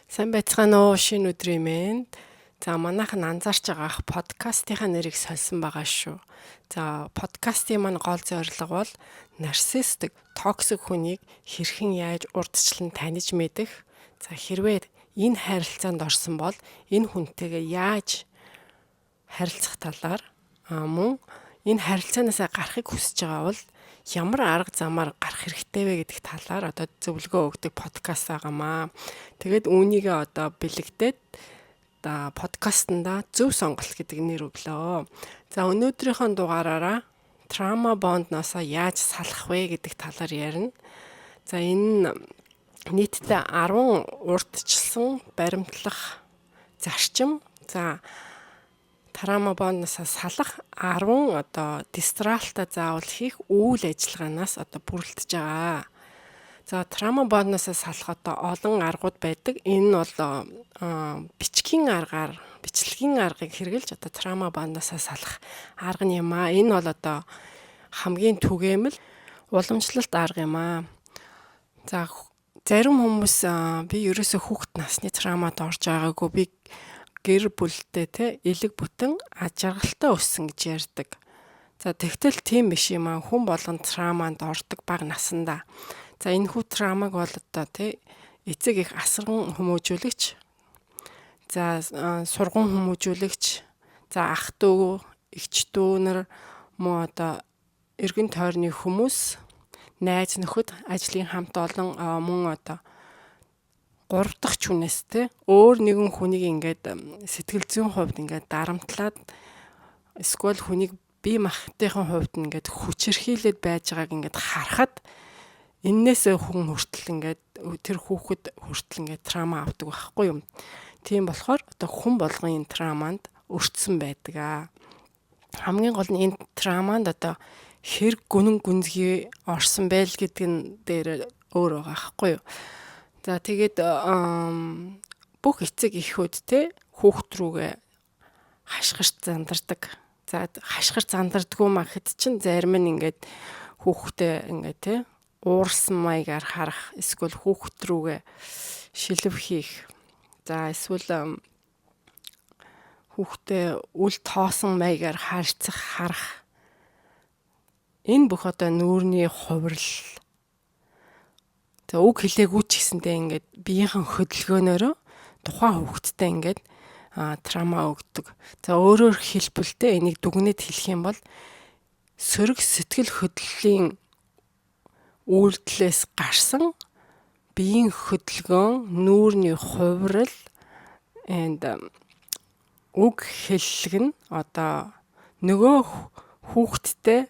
Сайн байцгаана уу, шинэ өдрийн мэнд. За, манайхан анзаарч байгаа ах, подкастынхаа нэрийг сольсон байгаа шүү. За, подкастын маань гол зорилго бол нарциссtic, toxic хүнийг хэрхэн яаж урдчлан таних мэдэх. За, хэрвээ энэ харилцаанд орсон бол энэ хүнтэйгээ яаж харилцах талаар, мөн энэ харилцаанаасаа гарахыг хүсэж байгаа бол ямар арга замаар гарах хэрэгтэй вэ гэдэг талаар одоо зөвлөгөө өгдөг подкаст байгаамаа. Тэгээд үүнийгээ одоо бэлэгдээд одоо подкастнда "Зөв сонголт" гэдэг нэр өглөө. За, өнөөдрийнхөө дугаараараа trauma bond-ноосоо яаж салах вэ гэдэг талаар ярина. За, энэ нь нийтдээ 10 урдчилсан баримтлах зарчим. За, trauma bond-оос салах 10 одоо дистралта заавал хийх үйл ажиллагаанаас одоо бүрэлдэж байгаа. За, trauma bond-оос салах одоо олон аргууд байдаг. Энэ нь бол бичгийн аргаар, бичлэгийн аргыг хэрэглэж одоо trauma bond-оос салах арга юм аа. Энэ бол одоо хамгийн түгээмэл, уламжлалт арга юм аа. За, зарим хүмүүс "Би ерөөсөө хүүхэд насны trauma-д орж байгаагүй, би гэр бүлтэй те элэг бүтэн аз жаргалтай өссөн" гэж ярьдаг. За, тэгтэл тийм биш юм аа. Хүн болгон trauma-нд ордог бага насандаа. За, энэ хүү trauma-г бол одоо те эцэг их асарган хүмүүжүүлэгч, за, сурган хүмүүжүүлэгч, за, ах дүү, эгч дүү нар мөн одоо эргэн тойрны хүмүүс, найз нөхөд, ажлын хамт олон, мөн одоо гурав дахь хүнээс те өөр нэгэн хүнийг ингээд сэтгэл зүйн хувьд ингээд дарамтлаад эсвэл хүнийг бие махбодын хувьд ингээд хүчирхийлээд байж байгааг ингээд харахад эннээсээ хүн хүртэл ингээд, тэр хүүхэд хүртэл ингээд trauma авдаг байхгүй юу. Тийм болохоор одоо хүн болгон энэ trauma-нд өртсөн байдаг аа. Хамгийн гол нь энэ trauma-нд одоо хэр гүнэн гүнзгий орсон байл гэдэг нь дээр өөр байгаа байхгүй юу. За, тэгээд бүх эцэг эхүүд те хүүхэд рүүгээ хашгирч зандардаг. За, хашгирч зандардаггүй маа гэхэд чинь зарим нь ингээд хүүхдээ ингээд те уурсан маягаар харах, эсвэл хүүхэд рүүгээ шилэв хийх. За, эсвэл хүүхдээ үл тоосон маягаар харьцах, харах. Энэ бүх одоо нүүрний хувирал. За, үг хэлээгүй ч гэсэндээ ингээд биеийнхэн хөдөлгөөнөөрөө тухайн хүүхэдтэй ингээд trauma өгдөг. За, өөрөөр хэлбэл те энийг дүгнээд хэлэх юм бол сөрөг сэтгэл хөдлөлийн үйлдэлээс гарсан биеийн хөдөлгөөн, нүүрний хувирал and үг хэллэг нь одоо нөгөө хүүхэдтэй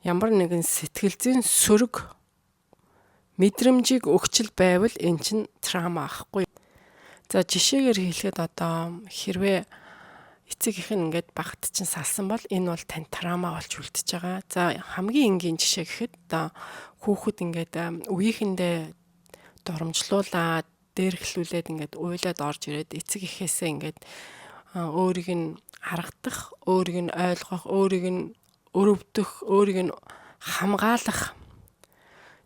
ямар нэгэн сэтгэл зүйн сөрөг мэдрэмжийг өгчл байвал энэ чинь trauma ахгүй. За, жишээгээр хэлэхэд одоо хэрвээ эцэг эх нь ингээд багт чинь салсан бол энэ бол тань trauma болж үлдчихэж байгаа. За, хамгийн энгийн жишээ гэхэд одоо хүүхэд ингээд үеийнхэндээ доромжлуулаад, дээрхлүүлээд ингээд уйлаад орж ирээд эцэг эхээсээ ингээд өөрийг нь аргадах, өөрийг нь ойлгох, өөрийг нь өрөвдөх, өөрийг нь хамгаалах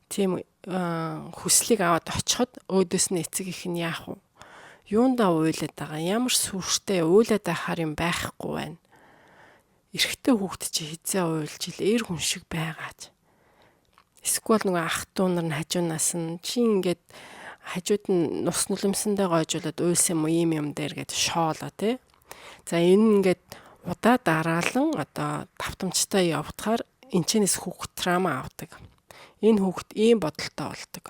тийм хүслийг аваад очиход өөдөөс нь эцэг эх нь "Яах вэ? Юундаа уйлаад байгаа? Ямар сүртэй, уйлаад байхаар юм байхгүй байна. Эрэгтэй хүүхэд чи хэзээ уйлж ил, эр хүн шиг байгаач." Эсвэл нөгөө ах дүү нар нь хажуунаас нь "Чи ингээд хажууд нь нус нулимсандаа гойжуулаад уйлсан юм уу, ийм юм дээр" гэж шоолоо тий. За, энэ ингээд удаа дараалан одоо давтамжтай явдахаар энэчнээс хүүхэд trauma авдаг. Энэ хүүхэд ийм бодолтой болдог.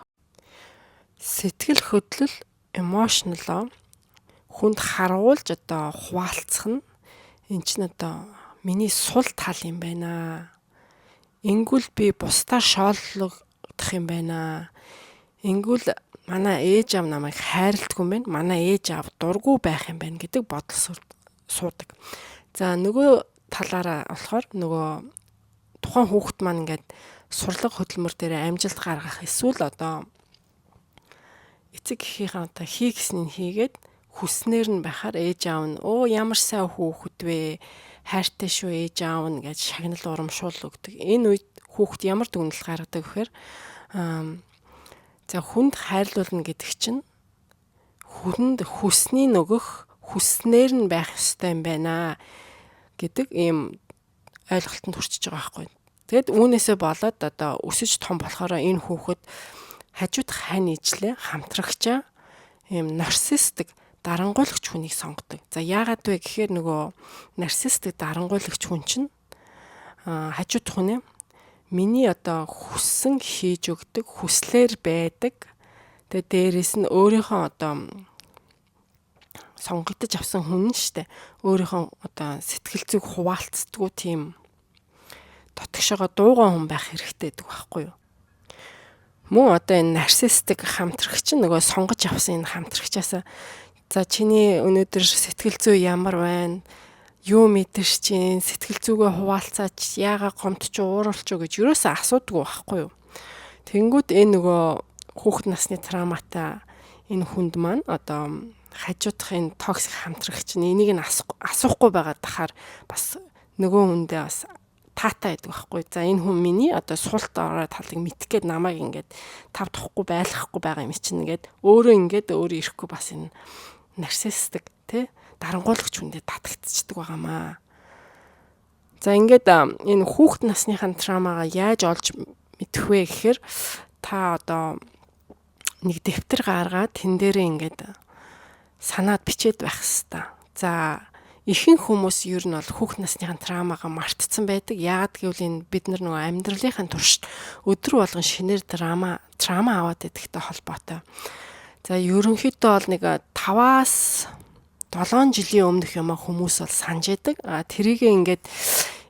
Сэтгэл хөдлөл, emotional хүнд харуулж одоо хуваалцах нь эн чинь одоо миний сул тал юм байна. Ингүүл би бусдаар шооллогдох юм байна. Ингүүл манай ээж аав намайг хайрладаггүй юм байна. Манай ээж аав дургүй байх юм байна гэдэг бодол суудаг. За, нөгөө талаараа болохоор нөгөө тухайн хүүхэд маань ингээд сурлага хөдөлмөр дээр амжилт гаргах эсвэл одоо эцэг эхийнхээ одоо хий гэснийг хийгээд хүснээр нь байхаар ээж аав нь "Өө, ямар сайн хүүхэд вэ, хайртай шүү ээж аав нь" гэж шагнал урамшуул өгдөг. Энэ үед хүүхэд ямар дүгнэлт гаргадаг гэхээр за, хүнд хайрлуулна гэдэг чинь Хүнд хүсний нөгөх хүснээр нь байх ёстой юм байна гэдэг ийм ойлголтод хүрчиж байгаа байхгүй. Тэгэд үүнээсээ болоод одоо өсөж том болохоор энэ хүүхэд хажуудах хань ижлээ хамтрагчаа ийм нарциссик дарангуйлагч хүнийг сонгодог. За, яагаад вэ гэхээр нөгөө нарциссик дарангуйлагч хүн чинь хажуудах хүн миний одоо хүссэн хийж өгдөг, хүслээр байдаг. Тэгээ дээрэс нь өөрийнхөө одоо сонгогдож авсан хүн нь штэ. Өөрийнхөө одоо сэтгэл зүйг хуваалцдаггүй, тийм дотгошоогоо дууган хүн байх хэрэгтэй гэдэг байхгүй юу? Мөн одоо энэ нарциссик хамтрагч нөгөө сонгож авсан энэ хамтрагчаасаа "За, чиний өнөөдөр сэтгэл зүй ямар байна? Юу мэдэрч чинь? Сэтгэл зүгээ хуваалцаач, яага гомдч, ууруулч" гэж юусоо асуудаггүй байхгүй юу? Тэнгүүд энэ нөгөө хүүхэд насны травматай энэ хүнд маань одоо хажуудах энэ toxic хамтрагч нь энийг нь асуухгүй байгаа дахаар бас нөгөө хүндээ бас таатай байдаг байхгүй. За, энэ хүн миний одоо сул дорой талыг мэдэх гээд намайг ингээд тав тухгүй байлгахгүй байгаа юм чинь ингээд өөрөө ингээд өөрөө ирэхгүй бас энэ нарциссик тий дарангуйлагч хүндээ татагдчихдаг байгаамаа. За, ингээд энэ хүүхэд насныхаа травмагаа яаж олж мэдэх вэ гэхээр та одоо нэг дэвтэр гаргаад тэн дээрээ ингээд санаад бичээд байх хэвээр. За, ихэнх хүмүүс ер нь бол хүүхэд насныхаа травмагаа мартцсан байдаг. Яагаад гэвэл энэ бид нар нөгөө амьдралынхаа туршид өдөр болгон шинээр трама аваад идэгтэй холбоотой. За, ерөнхийдөө бол нэг 5-аас 7 жилийн өмнөх юм хүмүүс бол санаж идэг. А тэрийг ингээд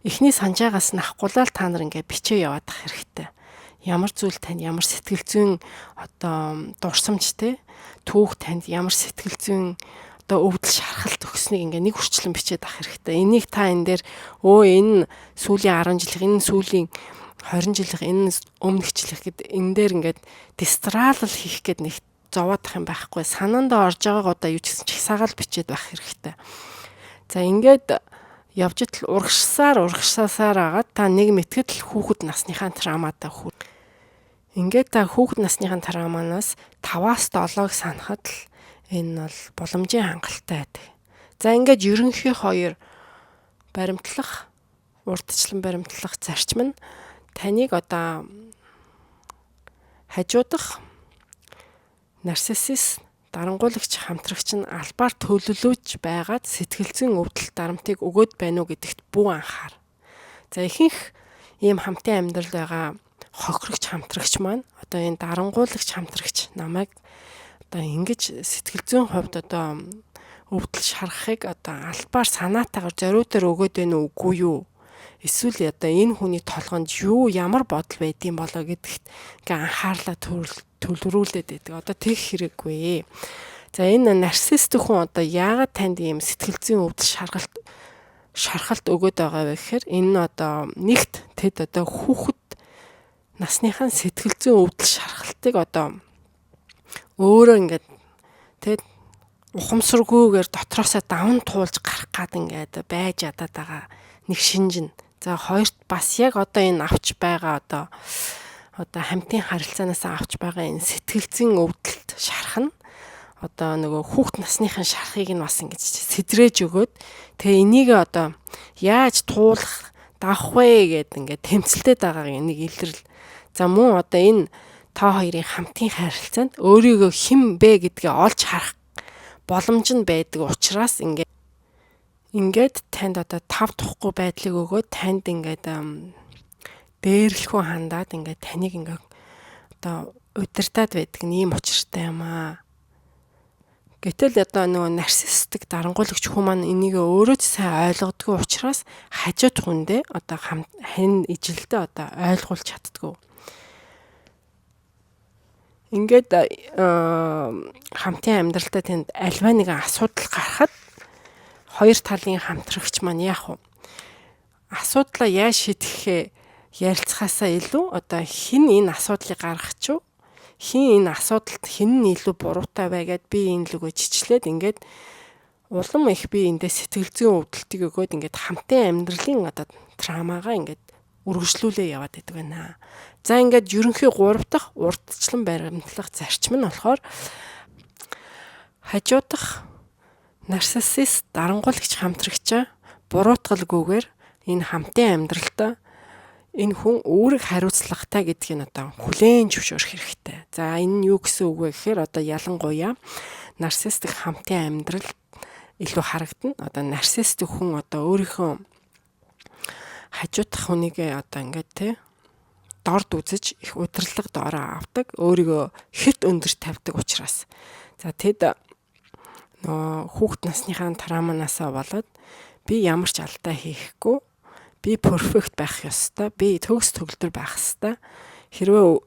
эхний санжаагаас нь авахгүйла та нар ингээд бичээ яваадах хэрэгтэй. Ямар зүйл танд ямар сэтгэл зүйн одоо дурсамж те түүх танд ямар сэтгэл зүйн одоо өвдөл, шархалт өгснийг ингээ нэг хүрчлэн бичээд авах хэрэгтэй. Энийг та энэ дээр өө энэ сүүлийн 10 жилих, энэ сүүлийн 20 жилих, энэ өмнөх жилих гэд энэ дээр ингээд дистралал хийх гээд нэг зовоодох юм байхгүй. Санаандаа орж байгаагаа юу ч гэсэн чагсаагаал бичээд байх хэрэгтэй. За, ингээд явж идэл урагшсаар урагшсаар агаад та нэг мэтгэд л хүүхэд насныхаа травматай хүү. Ингээд та хүүхэд насныхаа травманаас 5-аас 7-ыг санахад л энэ бол боломжийн хангалттай байдаг. За, ингээд ерөнхий хоёр баримтлах, урдчлан баримтлах зарчим нь таныг одоо хажуудах нарциссист дарангуйлагч хамтрагч нь албаар төлөвлөж байгаад сэтгэл зүйн өвдөлт, дарамтыг өгөөд байна уу гэдэгт бүү анхаар. За, ихэнх ийм хамтын амьдрал байгаа хохирогч хамтрагч маань одоо энэ дарангуйлагч хамтрагч намайг одоо ингэж сэтгэл зүйн хувьд одоо өвдөл шарахыг одоо албаар санаатаагаар зориудаар өгөөд байна уу, үгүй юу? Эсвэл одоо энэ хүний толгойнд юу ямар бодол байдсан болоо гэдэгт ингээ анхаарлаа төлрүүлээд байдаг. Одоо тэгэх хэрэггүй. За, энэ нарцист хүн одоо яагаад танд ийм сэтгэл зүйн өвдөл, шархалт өгөөд байгаа вэ гэхээр энэ нь одоо нэгт тэд одоо хүүхэд насныхаа сэтгэл зүйн өвдөл, шархалтыг одоо өөрөө ингээд тэд ухамсаргүйгээр дотроосоо даван туулж гарах гад ингээд байж ядаад байгаа нэг шинж нь. За, хоёрт бас яг одоо энэ авч байгаа одоо хамтын харилцаанаас авч байгаа энэ сэтгэл зүйн өвдөлт, шарх нь одоо нөгөө хүүхд насныхын шархыг нь бас ингэж сэдрээж өгөөд, тэгээ энийг одоо яаж туулах, давах вэ гэд ингээд тэмцэлтэй байгаагийн нэг илрэл. За, мөн одоо энэ та хоёрын хамтын харилцаанд өөрийгөө хэн бэ гэдгээ олж харах боломж нь байдаг учраас ингээд танд одоо тав тухгүй байдлыг өгөөд, танд ингээд дээрлэхүү хандаад, ингээд таныг ингээд одоо удирдаад байдаг нь ийм учиртай юм аа. Гэтэл одоо нөгөө нарциссик дарангуйлагч хүн маань энийг өөрөө ч сайн ойлгодгүй учраас хажууд хүндээ одоо хань ижилдээ одоо ойлгуулж чаддгүй. Ингээд хамтын амьдралдаа тэнд альва нэгэн асуудал гарахад хоёр талын хамтрагч маань яах вэ? Асуудлаа яаж шийдэхээ ярилцахаасаа илүү одоо хэн энэ асуудлыг гаргах ч хэн энэ асуудалд хэн нь илүү буруутай вэ гэд би энэ лүгөө чичлээд, ингээд улам их би эндээ сэтгэл зүйн өвдөлтийг өгөөд, ингээд хамтын амьдралын одоо травмагаа ингээд үргэлжлүүлээ яваад байдаг байна. За, ингээд ерөнхий 3 дахь урдчлан баримтлах зарчим нь болохоор Хажуудах нарциссист дарангуулагч хамтрагчаа буруутгалгүйгээр энэ хамтын амьдралдаа энэ хүн үүрэг хариуцлагатай гэдгийг одоо хүлээн зөвшөөрөх хэрэгтэй. За энэ нь юу гэсэн үг вэ гэхээр одоо ялангуяа нарциссик хамтын амьдрал илүү харагдана. Одоо нарциссик хүн одоо өөрийнхөө хажуудах хүнийгээ одоо ингээд те дорд үзэж их удирдлага доороо авдаг, өөрийгөө хэт өндөр тавьдаг учраас. За тэд нөгөө хүүхд насныхаа травманаасаа болоод би ямар ч алдаа хийхгүй, би perfect байх ёстой, би төгс төгөлдөр байх ёстой. Хэрвээ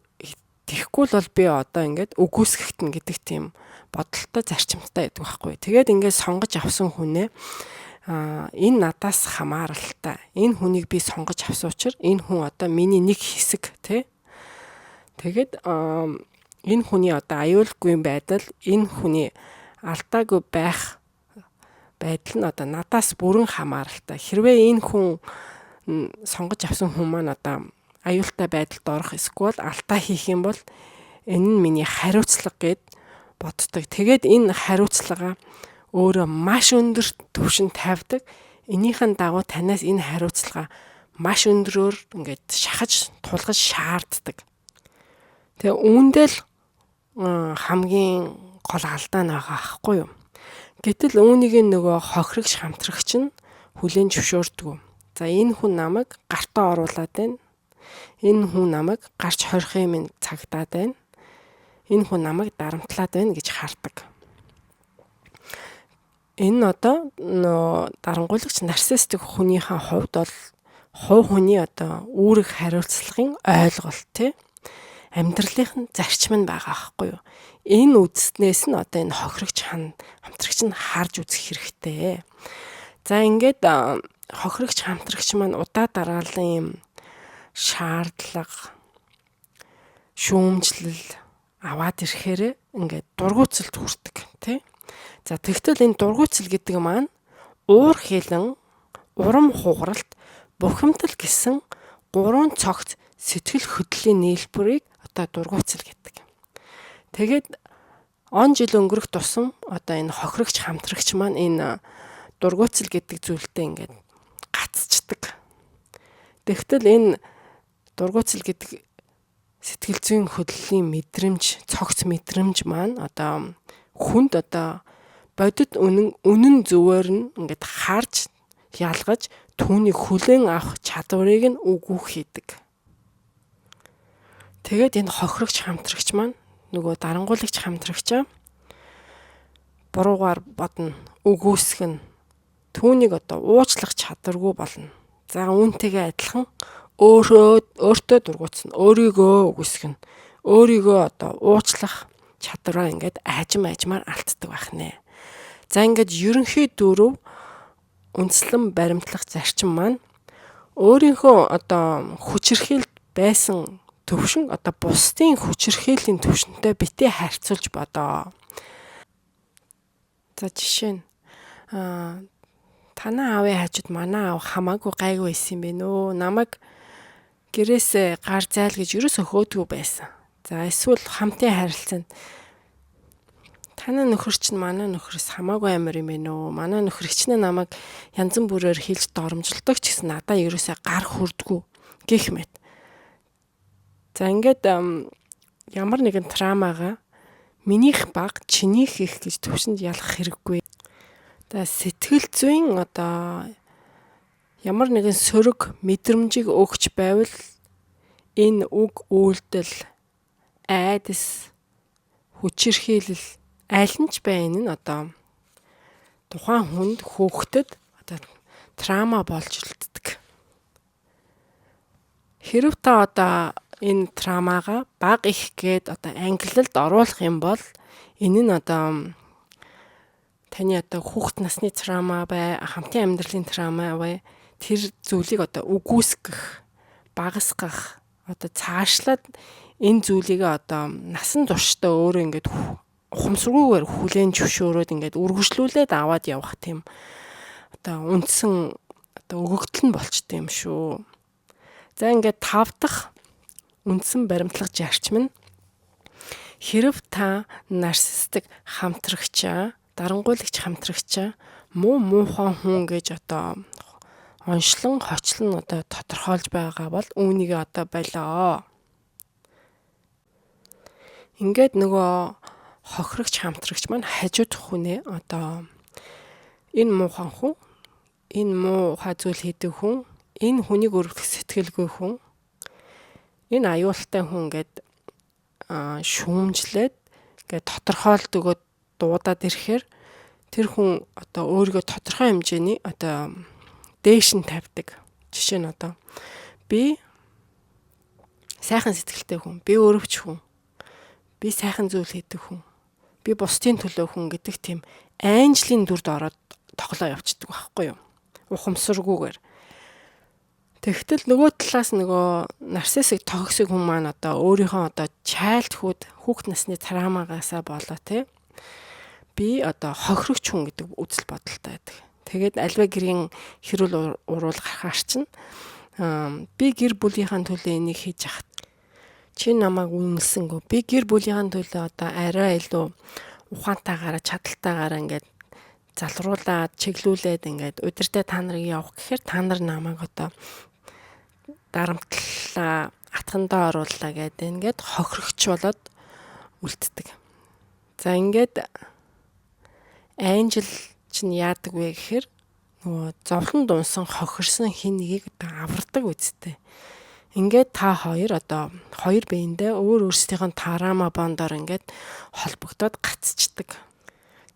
тэгэхгүй л бол би одоо ингээд үгүйсгэгдэнэ гэдэг тийм бодолтой, зарчимтай байдаг байхгүй. Тэгээд ингээд сонгож авсан хүнээ энэ надаас хамааралтай. Энэ хүнийг би сонгож авсан учраас энэ хүн одоо миний нэг хэсэг тий. Тэгээд энэ хүний одоо аюулгүй байдал, энэ хүний алдаагүй байх байдал нь одоо надаас бүрэн хамааралтай. Хэрвээ энэ хүн сонгож авсан хүн маань одоо аюултай байдалд орох эсвэл алдаа хийх юм бол энэ нь миний хариуцлага гэд боддог. Тэгээд энэ хариуцлага өөрөө маш өндөр түвшинд тавьдаг. Энийхэн дагуу танаас энэ хариуцлага маш өндрөөр ингээд шахаж тулгаж шаарддаг. Тэгээ үүндээ л хамгийн гол алдаа нь байгаа аахгүй юу? Гэтэл үүнийг нөгөө хохирогч хамтрагч нь хүлээн зөвшөөрдөг. За энэ хүн намайг гартаа оруулаад байна. Энэ хүн намайг гарч хорих юм цагдаад байна. Энэ хүн намайг дарамтлаад байна гэж хардаг. Энэ нь одоо нөө дарангуйлагч нарциссик хүнийхээ хувьд бол хувь хүний одоо үүрэг хариуцлагын ойлголт тий амьдралынх нь зарчим нь байгаа байхгүй юу. Энэ үзснээс нь одоо энэ хохирогч хамтрагч нь харж үзэх хэрэгтэй. За ингээд хохирогч хамтрагч маань удаа дараалан юм шаардлага, шүүмжлэл аваад ирэхээр ингээд дургуутсалд хүрдэг тий. За тэгтэл энэ дургуутсал гэдэг маань уур хилэн, урам хугаралт, бухимдал гэсэн гурван цогц сэтгэл хөдлөлийн нийлбэрийг одоо дургуутсал гэдэг. Тэгээд он жил өнгөрөх тусам одоо энэ хохирогч хамтрагч маань энэ дургуутсал гэдэг зүйлтэй ингээд гацчдаг. Тэгтэл энэ дургуутсал гэдэг сэтгэл зүйн хөдлөлийн мэдрэмж, цогц мэдрэмж маань одоо хүнд одоо бодит үнэн үнэн зөвөр нь ингээд харж ялгаж түүнийг хүлээн авах чадварыг нь үгүй хийдэг. Тэгээд энэ хохирогч хамтрагч маань нөгөө дарангуулагч хамтрагчаа буруугаар бодно, үгүйсгэн, түүнийг одоо уучлах чадваргүй болно. За үүнтэйгээ адилхан өөртөө дургуутсан, өөрийгөө үгүйсгэн, өөрийгөө одоо уучлах чадвараа ингээд аажим аажмаар алддаг байх нэ. За ингээд ерөнхий дөрөв үндслэн баримтлах зарчим маань өөрийнхөө одоо хүчирхийлд байсан төвшин одоо бусдын хүчирхийллийн төвшөнтэй битгий харьцуулж бодоо. За жишээ нь танаа аавын хажууд манай аав хамаагүй гайгүй байсан юм бэ нөө. Намайг гэрээсээ гар зайл гэж ерөөсөө хөөдгөө байсан. За эсвэл хамтын харилцаанд танаа нөхөр чинь манай нөхрөөс хамаагүй амар юм бэ нөө. Манай нөхөр хичнээн намайг янз бүрээр хэлж доромжилдог ч гэсэн надаа ерөөсөө гар хүрдгүү гэх мэт. За ингээд ямар нэгэн травмагаа минийх бага, чинийх их гэж төвшөнд ялгах хэрэггүй. За сэтгэл зүйн одоо ямар нэгэн сөрөг мэдрэмжийг өгч байвал энэ үг үйлдэл, айдас, хүчирхийлэл аль нь ч бай энэ нь одоо тухайн хүнд, хүүхдэд одоо трама болж үлддэг. Хэрв та одоо энэ травмагаа бага их гээд одоо ангилалд оруулах юм бол энэ нь одоо таны одоо хүүхэд насны трама бай, хамтын амьдралын трама бай, тэр зүйлийг одоо үгүйсгэх, багасгах, одоо цаашлаад энэ зүйлийг одоо насан туршдаа өөрөө ингээд ухамсаргүйгээр хүлээн зөвшөөрөөд ингээд үргэлжлүүлээд аваад явах тийм одоо үндсэн одоо өгөгдөл нь болчтой юм шүү. За ингээд тав дахь үндсэн баримтлах зарчим нь Хэрв та нарциссик хамтрагчаа, дарангуйлагч хамтрагчаа муу муухай хүн гэж одоо оншлон хочлон одоо тодорхойлж байгаа бол үүнийг одоо болоо. Ингээд нөгөө хохирогч хамтрагч маань хажуудах хүнээ одоо энэ муухай хүн, энэ муухай зүйл хийдэг хүн, энэ хүнийг өрөвдөх сэтгэлгүй хүн, энэ аюултай хүн гэд шүүмжлээд ингээд тодорхойлд өгөөд дуудаад ирэхээр тэр хүн одоо өөрийгөө тодорхой хэмжээний одоо дээш нь тавьдаг. Жишээ нь одоо би сайхан сэтгэлтэй хүн, би өрөвч хүн, би сайхан зүйл хийдэг хүн, би бусдын төлөө хүн гэдэг тийм анжлын дүрд ороод тоглоо явчихдаг байхгүй юу? Ухамсаргүйгээр. Тэгтэл нөгөө талаас нөгөө нарциссик toxic хүн маань одоо өөрийнхөө одоо childhood хүүхэд насны травмагаасаа болоо тий. Би одоо хохирогч хүн гэдэг үзэл бодолтой байдаг. Тэгээд аливаа гэрийн хэрүүл уруул гарахаар чинь би гэр бүлийнхаа төлөө энийг хийж яхад чи намайг үнэлсэнгүү. Би гэр бүлийнхаа төлөө одоо арай илүү ухаантайгаараа чадалтайгаараа ингээд залруулад чиглүүлээд ингээд удирдах та нарыг явах гэхээр та нар намайг одоо дарамтлаа, атгандаа орууллаа гэдэг ингээд хохирогч болоод үлддэг. За ингээд angel чинь яадаг вэ гэхээр нөгөө зовлонд унсан хохирсон хэн нэгийг одоо авардаг үсттэй. Ингээд та хоёр одоо хоёр биендээ өөр өөрсдийнх нь trauma bond оор ингээд холбогдоод гацчдаг.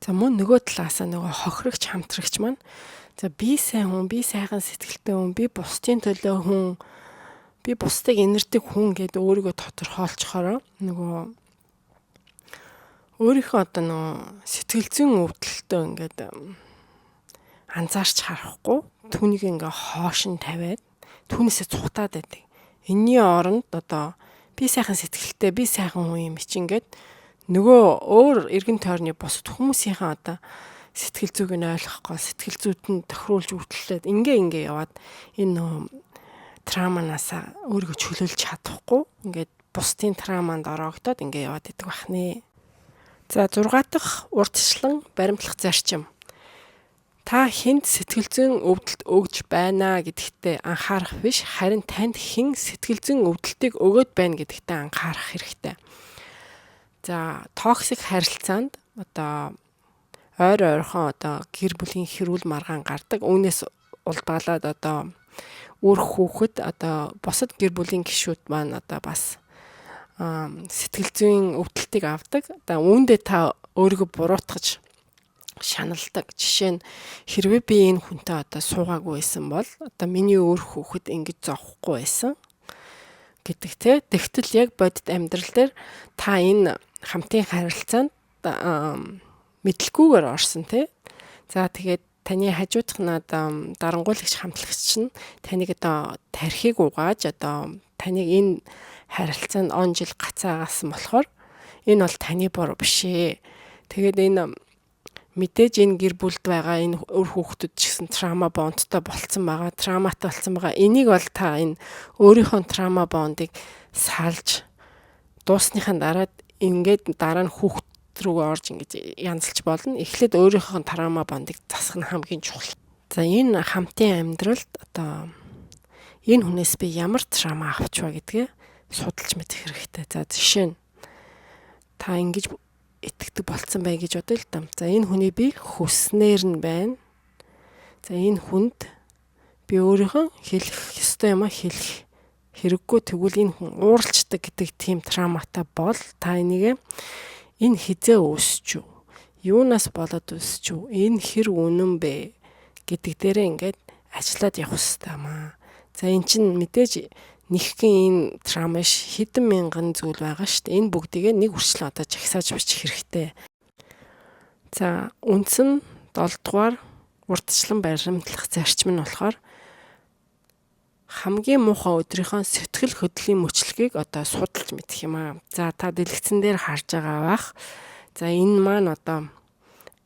За мөн нөгөө талаасаа нөгөө хохирогч хамтрагч маань за би сайн хүн, би сайхан сэтгэлтэй хүн, би бусдын төлөө хүн, би бусдыг инэрдэг хүн гэд өөрийгөө тодорхойлцохороо нөгөө өөрийнхөө одоо нөгөө сэтгэл зүйн өвдөлтөө ингээд анзаарч харахгүй түүнийг ингээ хоош нь тавиад түүнээсээ цухтаад байдаг. Энийний оронд одоо би сайхан сэтгэлтэй, би сайхан хүн юм чи ингээд нөгөө өөр эргэн тойрны бусад хүмүүсийнхээ одоо сэтгэл зүйг нь ойлгохгүй сэтгэл зүйд нь тохируулж өвдлээд ингээ ингээ яваад энэ нөгөө травманаасаа өөрийгөө чөлөөлж чадахгүй ингээд бусдын травманд ороогдоод ингээ яваад идэг бахнэ. За 6 дахь урьдчилан баримтлах зарчим. Та хэнд сэтгэл зүйн өвдөлт өгж байна гэдэгтээ анхаарах биш, харин танд хэн сэтгэл зүйн өвдөлтийг өгөөд байна гэдэгтээ анхаарах хэрэгтэй. За toxic харилцаанд одоо ойр ойрхон одоо гэр бүлийн хэрүүл маргаан гардаг. Үүнээс улбаалаад одоо үр хүүхэд одоо бусад гэр бүлийн гишүүд маань одоо бас сэтгэл зүйн өвдөлтийг авдаг. Одоо үүндээ та өөрийгөө буруутгаж шаналдаг. Жишээ нь хэрвээ би энэ хүнтэй одоо суугаагүй байсан бол одоо миний өөр хүүхэд ингэж зовхгүй байсан гэдэг те. Тэгтэл яг бодит амьдрал дээр та энэ хамтын харилцаанд мэдлгүйгээр орсон те. За тэгээд таны хажуудах нь одоо дарангуйлагч хамтлагч чинь таныг одоо тархийг угааж одоо таныг энэ харилцаанд он жил гацаагасан болохоор энэ бол таны буруу биш ээ. Тэгээд энэ мэдээж энэ гэр бүлд байгаа энэ үр хүүхдүүд ч гэсэн trauma bond той болцсон байгаа, травматай болцсон байгаа. Энийг бол та энэ өөрийнхөө trauma bond ыг салж дуусныхаа дараа ингээд дараа нь хүүхд рүүгээ орж ингэж янзалж болно. Эхлээд өөрийнхөө trauma bond ыг засах нь хамгийн чухал. За энэ хамтын амьдралд одоо энэ хүнээс би ямар trauma авч вэ гэдгээ судалж мэдэх хэрэгтэй. За жишээ нь та ингэж итгэдэг болцсон бай гэж бодъё л доо. За энэ хүний би хүснээр нь байна. За энэ хүнд би өөрийнхөө хэлэх ёстой юмаа хэлэх хэрэггүй, тэгвэл энэ хүн ууралчдаг гэдэг тийм травматай бол та энийг энэ хэзээ үүсч үү? Юунаас болоод үүсч үү? Энэ хэр үнэн бэ гэдэг дээрээ ингээд ажиллаад явах хэрэгтэй маа. За эн чинь мэдээж нэгхэн энэ trauma хэдэн мянган зүйл байгаа шүү дээ. Энэ бүгдийг нэг үрчлэн одоо жагсааж бичих хэрэгтэй. За үндсэн 7 дугаар урьдчилан баримтлах зарчим нь болохоор хамгийн муухай өдрийнхөө сэтгэл хөдлөлийн мөчлөгийг одоо судалж мэдэх юм аа. За та дэлгэцэн дээр харж байгаа бах. За энэ маань одоо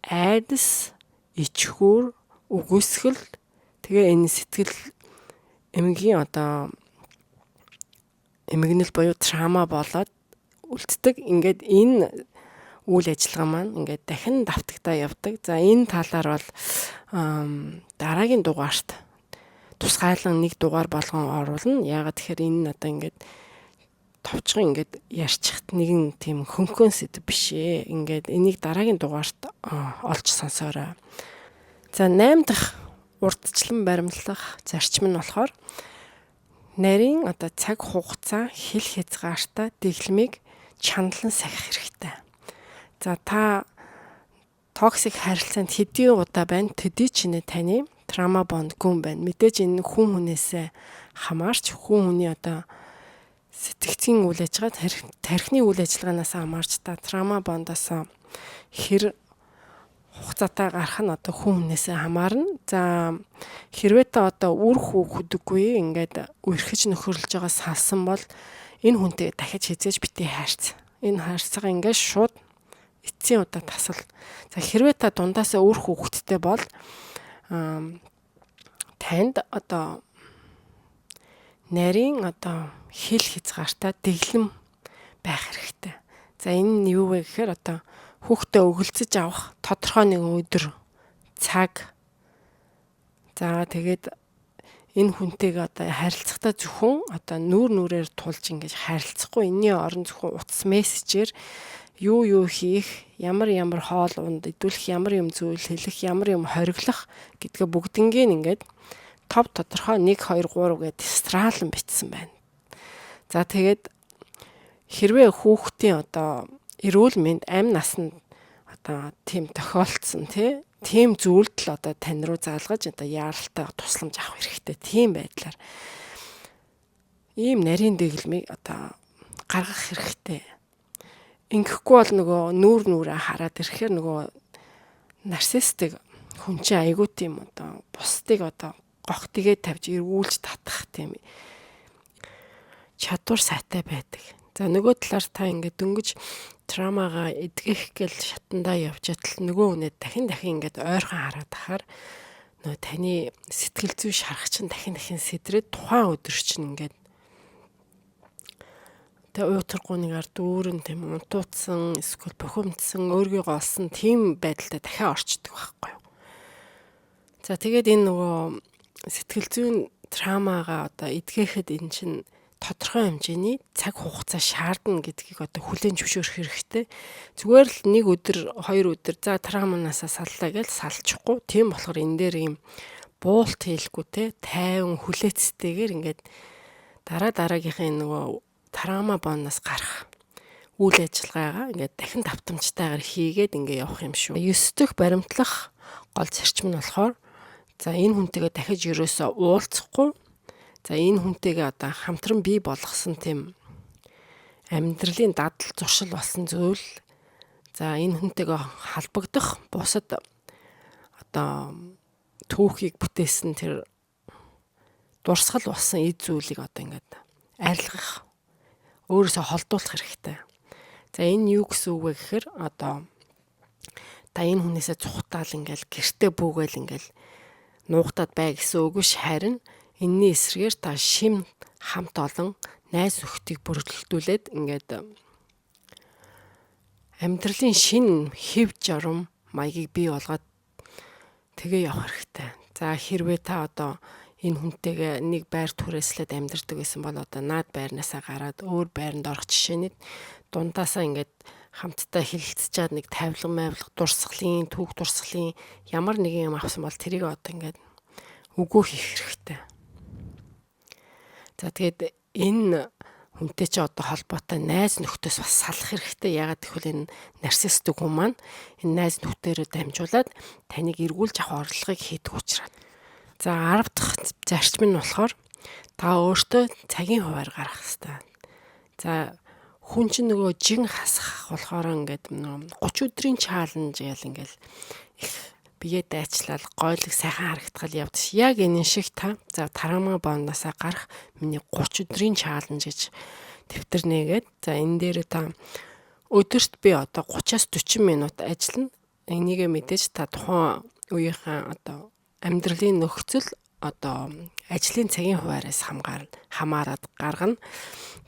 айдас, ичхүүр, үгүйсгэл, тэгээ энэ сэтгэл эмгэгийн одоо эмгэнэл буюу trauma болоод үлддэг. Ингээд энэ үйл ажиллагаа маань ингээд дахин давтагдаа явдаг. За, энэ талаар бол дараагийн дугаарт тусгайлан нэг дугаар болгон оруулна. Яагаад тэгэхээр энэ нь одоо ингээд товчхон ингээд ярьчихт нэгэн тийм хөнгөн сэдэв биш ээ. Ингээд энийг дараагийн дугаарт олж сонсоорой. За, 8 дахь урдчлан баримтлах зарчим нь болохоор нарийн одоо цаг хугацаа хил хязгаартай дэглэмийг чаналан сахих хэрэгтэй. За, та toxic харилцаанд хэдийн удаа байна, төдий чинээ таны trauma bond гүн байна. Мэдээж энэ хүн хүнээсээ хамаарч, хүн хүний одоо сэтгэцийн үйл ажиллагаа, тархины үйл ажиллагаанаас хамаарч та trauma bond оос хэр хугацаатай гарах нь одоо хүн хүнээсээ хамаарна. За, хэрвээ та одоо үр хүүхэдгүй ингээд үерхэж нөхөрлөж байгаа салсан бол энэ хүнтэй дахиж хэзээ ч битгий хайрц. Энэ хайрцага ингээд шууд эцсийн удаа тасал. За, хэрвээ та дундаасаа үр хүүхэдтэй бол танд одоо нарийн одоо хил хязгаартай дэглэм байх хэрэгтэй. За, энэ нь юу вэ гэхээр одоо хүүхдээ өгөлцөж авах тодорхой нэг өдөр, цаг. За, тэгээд энэ хүнтэйгээ одоо харилцахдаа зөвхөн одоо нүүр нүрээр тулж ингэж харилцахгүй, энэний орон зөвхөн утас мессежээр юу юу хийх, ямар ямар хоол унд идүүлэх, ямар юм зүйл хэлэх, ямар юм хориглох гэдгээ бүгднийг ингээд топ тодорхой 1 2 3 гээд страалан бичсэн байна. За, тэгээд хэрвээ хүүхдийн одоо эрүүл мэнд, амь насанд одоо тийм тохиолдсон тийм зүйлд л одоо тань руу заалгаж одоо яаралтай тусламж авах хэрэгтэй. Тийм байдлаар ийм нарийн дэглэмийг одоо гаргах хэрэгтэй. Ингэхгүй бол нөгөө нүүр нүрээ хараад ирэхээр нөгөө нарциссик хүн чинь айгүй тийм одоо бусдыг одоо гохтыгээ тавьж эргүүлж татах тийм чадвар сайтай байдаг. За, нөгөө талаар та ингээд дөнгөж trauma гаа эдгэх гэл шатандаа явж атал нөгөө хүнээ дахин дахин ингээд ойрхон хараад тахаар нөгөө таны сэтгэл зүй шарах чинь дахин дахин сэдрээд тухайн өдөр чинь ингээд тэ уйтаргүй нэгээр дүүрэн тийм унтууцсан эсвэл бухимдсан, өөрийгөө олсон тийм байдалтай дахиад орчдөг байхгүй юу. За, тэгээд энэ нөгөө сэтгэл зүйн trauma гаа одоо эдгээхэд энэ чинь тодорхой хэмжээний цаг хугацаа шаардна гэдгийг одоо хүлээн зөвшөөрөх хэрэгтэй. Зүгээр л нэг өдөр, хоёр өдөр за trauma наасаа саллаа гэж салчихгүй. Тийм болохоор энэ дээр ийм буулт хийлгүй те тайван хүлээцтэйгээр ингээд дараа дараагийнхын нөгөө trauma bond оос гарах үйл ажиллагаагаа ингээд дахин давтамжтайгаар хийгээд ингээд явах юм шүү. 9 дэх баримтлах гол зарчим нь болохоор за энэ хүнтэйгээ дахиж ерөөсөө уулзахгүй. За, энэ хүнтэйгээ одоо хамтран бий болгосон тийм амьдралын дадал зуршил болсон зүйл. За, энэ хүнтэйгээ холбогдох бусад одоо түүхийг бүтээсэн тэр дурсгал болсон эд зүйлийг одоо ингээд арилгах, өөрөөсөө холдуулах хэрэгтэй. За, энэ юу гэсэн үг вэ гэхээр одоо та энэ хүнээсээ цухтаал ингээл гэрте бүүгээл ингээл нуугтаад бай гэсэн үг биш, харин энэний эсрэгээр та шим хамт олон найз нөхдийг бүрэлдүүлээд ингээд амьдралын шин хэв журам маягийг бий болгоод тэгээ явах хэрэгтэй. За, хэрвээ та одоо энэ хүнтэйгээ нэг байр түрээслээд амьдардаг байсан бол одоо наад байрнаасаа гараад өөр байранд орох жишээний дундаасаа ингээд хамтдаа хэлэлцэж чад нэг тавилга майвлага, дурсгалын түүх, дурсгалын ямар нэгэн юм авсан бол тэрийг одоо ингээд үгүй хийх хэрэгтэй. За, тэгээд энэ хүнтэй чи одоо холбоотой найз нөхдөс бас салах хэрэгтэй. Яагаад гэвэл энэ нарциссик хүн маань энэ найз нөхдөөрөө дамжуулаад таныг эргүүлж авах оролдлогыг хийдэг учраас. За, 10 дахь зарчим нь болохоор та өөртөө цагийн хуваар гаргах хэрэгтэй. За, хүн чинь нөгөө жин хасах болохоор ингээд нөгөө 30 өдрийн challenge гээл ингээл их бие дайчлал, гойлог сайхан харагдахал явдаг. Яг энэ шиг та за trauma bond оосаа гарах миний 30 өдрийн challenge гэж дэвтэр нээгээд, за энэ дээр та өдөрт би одоо 30-аас 40 минут ажиллана. Энийгээ мэдээж та тухайн үеийнхээ одоо амьдралын нөхцөл, одоо ажлын цагийн хуваараас хамаарат гаргана.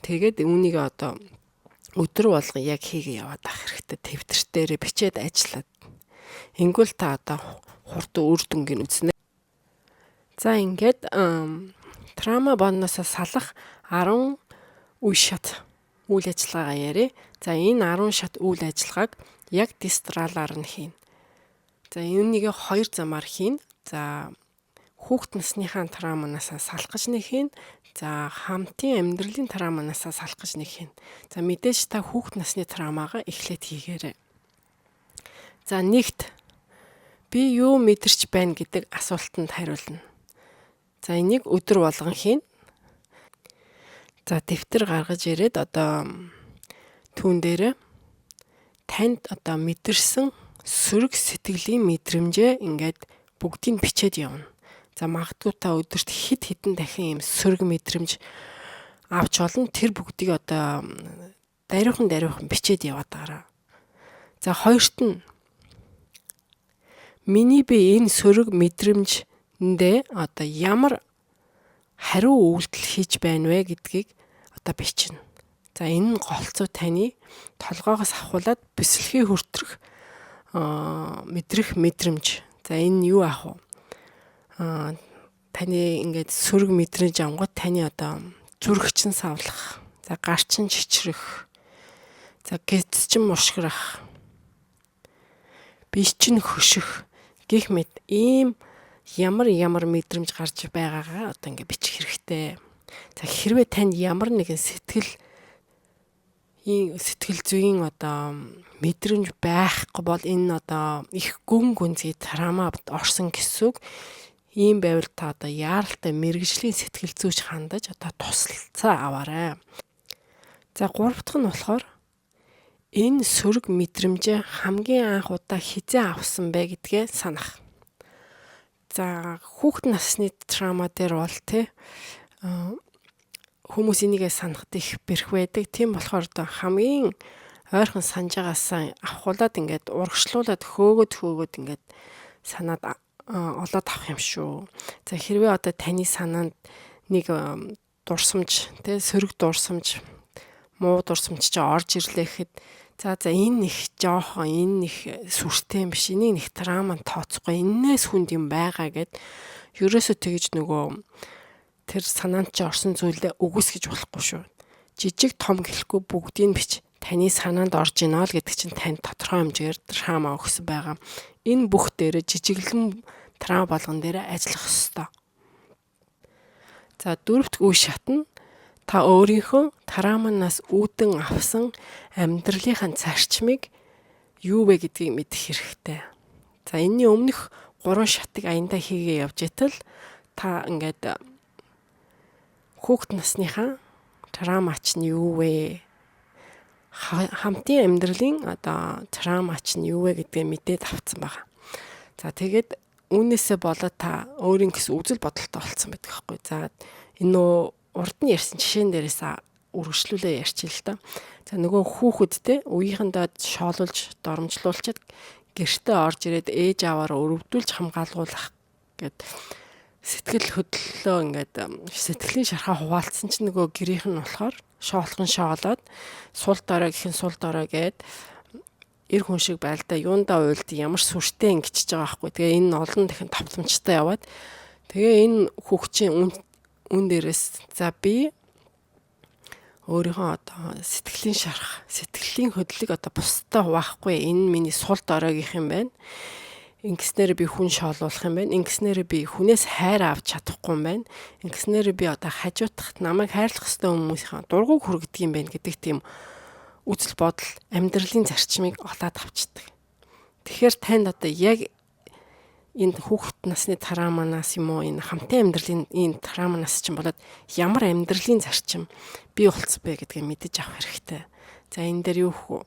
Тэгээд үүнийг одоо Өдөр болгон яг хийгээ яваад ах хэрэгтэй. Тэмдэгт дээрээ бичээд ажиллаад. Ингүүл та одоо хурдан үр дүнгийг үзнэ. За ингээд trauma bond оос салах 10 үе шат үйл ажиллагаагаа ярья. За, энэ 10 шат үйл ажиллагааг яг DISC тралаар нь хийнэ. За, энэнийг хоёр замаар хийнэ. За, хүүхэд насныхаа trauma наас салах гэж нэг хийнэ. За, хамтын амьдралын trauma наас салах гэж нэг хийнэ. За, мэдээж та хүүхэд насны trauma гаа эхлээд хийгээрэй. За, нэгт би юу мэдэрч байна гэдэг асуултанд хариулна. За, энийг өдөр болгон хийнэ. За, дэвтэр гаргаж ирээд одоо түүн дээр танд одоо мэдэрсэн сөрөг сэтгэлийн мэдрэмжээ ингээд бүгдийг бичээд явна. За, магадгүй та өдөрт хэд хэдэн дахин ийм сөрөг мэдрэмж авч болно. Тэр бүгдийг одоо даруйхан даруйхан бичээд яваад байгаарай. За, хоёрт нь миний би энэ сөрөг мэдрэмжэндээ одоо ямар хариу үйлдэл хийж байна вэ гэдгийг одоо бичнэ. За, энэ нь голцоо таны толгоогоос авхуулаад бүсэлхий хүртэх мэдрэх мэдрэмж. За, энэ юу аах вэ? Таны ингээд сөрөг мэдрэмж авангууд таны одоо зүрх чинь савлах, за, гар чинь чичрэх, за, гэдэс чинь мушгирах, бие чинь хөших гэх мэт ийм ямар ямар мэдрэмж гарч байгаагаа одоо ингээд бичих хэрэгтэй. За, хэрвээ танд ямар нэгэн сэтгэл зүйн одоо мэдрэмж байхгүй бол энэ одоо их гүн гүнзгий trauma орсон гэсэн үг. Ийм байвал та одоо яаралтай мэргэжлийн сэтгэл зүйч хандаж одоо тусалцаа аваарай. За, гурав дахь нь болохоор энэ сөрөг мэдрэмжээ хамгийн анх удаа хэзээ авсан бэ гэдгээ санах. За, хүүхэд насны trauma дээр бол те хүмүүс энийгээ санахад их бэрх байдаг. Тийм болохоор одоо хамгийн ойрхон санаж байгаасаа авахуулаад ингээд урагшлуулад хөөгөөд хөөгөөд ингээд санаад олоод авах юм шүү. За, хэрвээ одоо таны санаанд нэг дурсамж те, сөрөг дурсамж, муу дурсамж чи орж ирлээ гэхэд за за энэ их жоохон, энэ их сүртэй юм биш, энийг нэг trauma тооцохгүй, энээс хүнд юм байгаа гэд ерөөсөө тэгж нөгөө тэр санаанд чи орсон зүйлээ үгүйсгэж болохгүй шүү. Жижиг том гэлэхгүй бүгдийг бич. Таны санаанд орж ийнө л гэдэг чинь танд тодорхой хэмжээгээр trauma өгсөн байгаа. Энэ бүх дээрээ жижиглэн trauma болгон дээр ажиллах ёстой. За, дөрөвт үе шат нь та өөрийнхөө trauma наас үүдэн авсан амьдралынхаа зарчмыг юу вэ гэдгийг мэдэх хэрэгтэй. За, энэний өмнөх гурван шатыг аяндаа хийгээ явж итэл та ингээд хүүхэд насныхаа trauma чинь юу вэ? Хамтын амьдралын одоо trauma чинь юу вэ гэдгээ мэдээд авцсан байгаа. За, тэгээд үүнээсээ болоод та өөрийн гэсэн үзэл бодолтой болцсон байдаг байхгүй. За, энэ нөө урд нь ярьсан жишээн дээрээс үргэлжлүүлээ ярьчих л та. За, нөгөө хүүхэд те үеийнхэндээ шоолуулж доромжлуулчаад гэртээ орж ирээд ээж ааваараа өрөвдүүлж хамгаалгуулах гэд сэтгэл хөдлөлөө ингээд сэтгэлийн шархаа хуваалцсан чинь нөгөө гэрийнх нь болохоор шоолхон шоолоод, сул дорой гэх нь сул дорой гээд эр хүн шиг байлдаа юундаа уйлд ямар сүртэй ингэчж байгаа байхгүй. Тэгээ энэ олон дахин давтамжтай яваад тэгээ энэ хүүхчийн үн дээрээс за би өөрийнхөө одоо сэтгэлийн шарх, сэтгэлийн хөдлөлийг одоо бусдад хуваахгүй. Энэ миний сул доройгийнх юм байна. Ингэснээр би хүн шоолуулах юм байна. Ингэснээр би хүнээс хайр авч чадахгүй юм байна. Ингэснээр би одоо хажуудах намайг хайрлах ёстой хүмүүсийн дургуг хүргэдэг юм байна гэдэг тийм үзэл бодол, амьдралын зарчмыг олоод авчдаг. Тэгэхээр танд одоо яг энэ хүүхэд насны trauma наас юм уу, энэ хамтын амьдралын энэ trauma наас чинь болоод ямар амьдралын зарчим бий болцсон бэ гэдгийг мэдэж авах хэрэгтэй. За, энэ дээр юу хөө?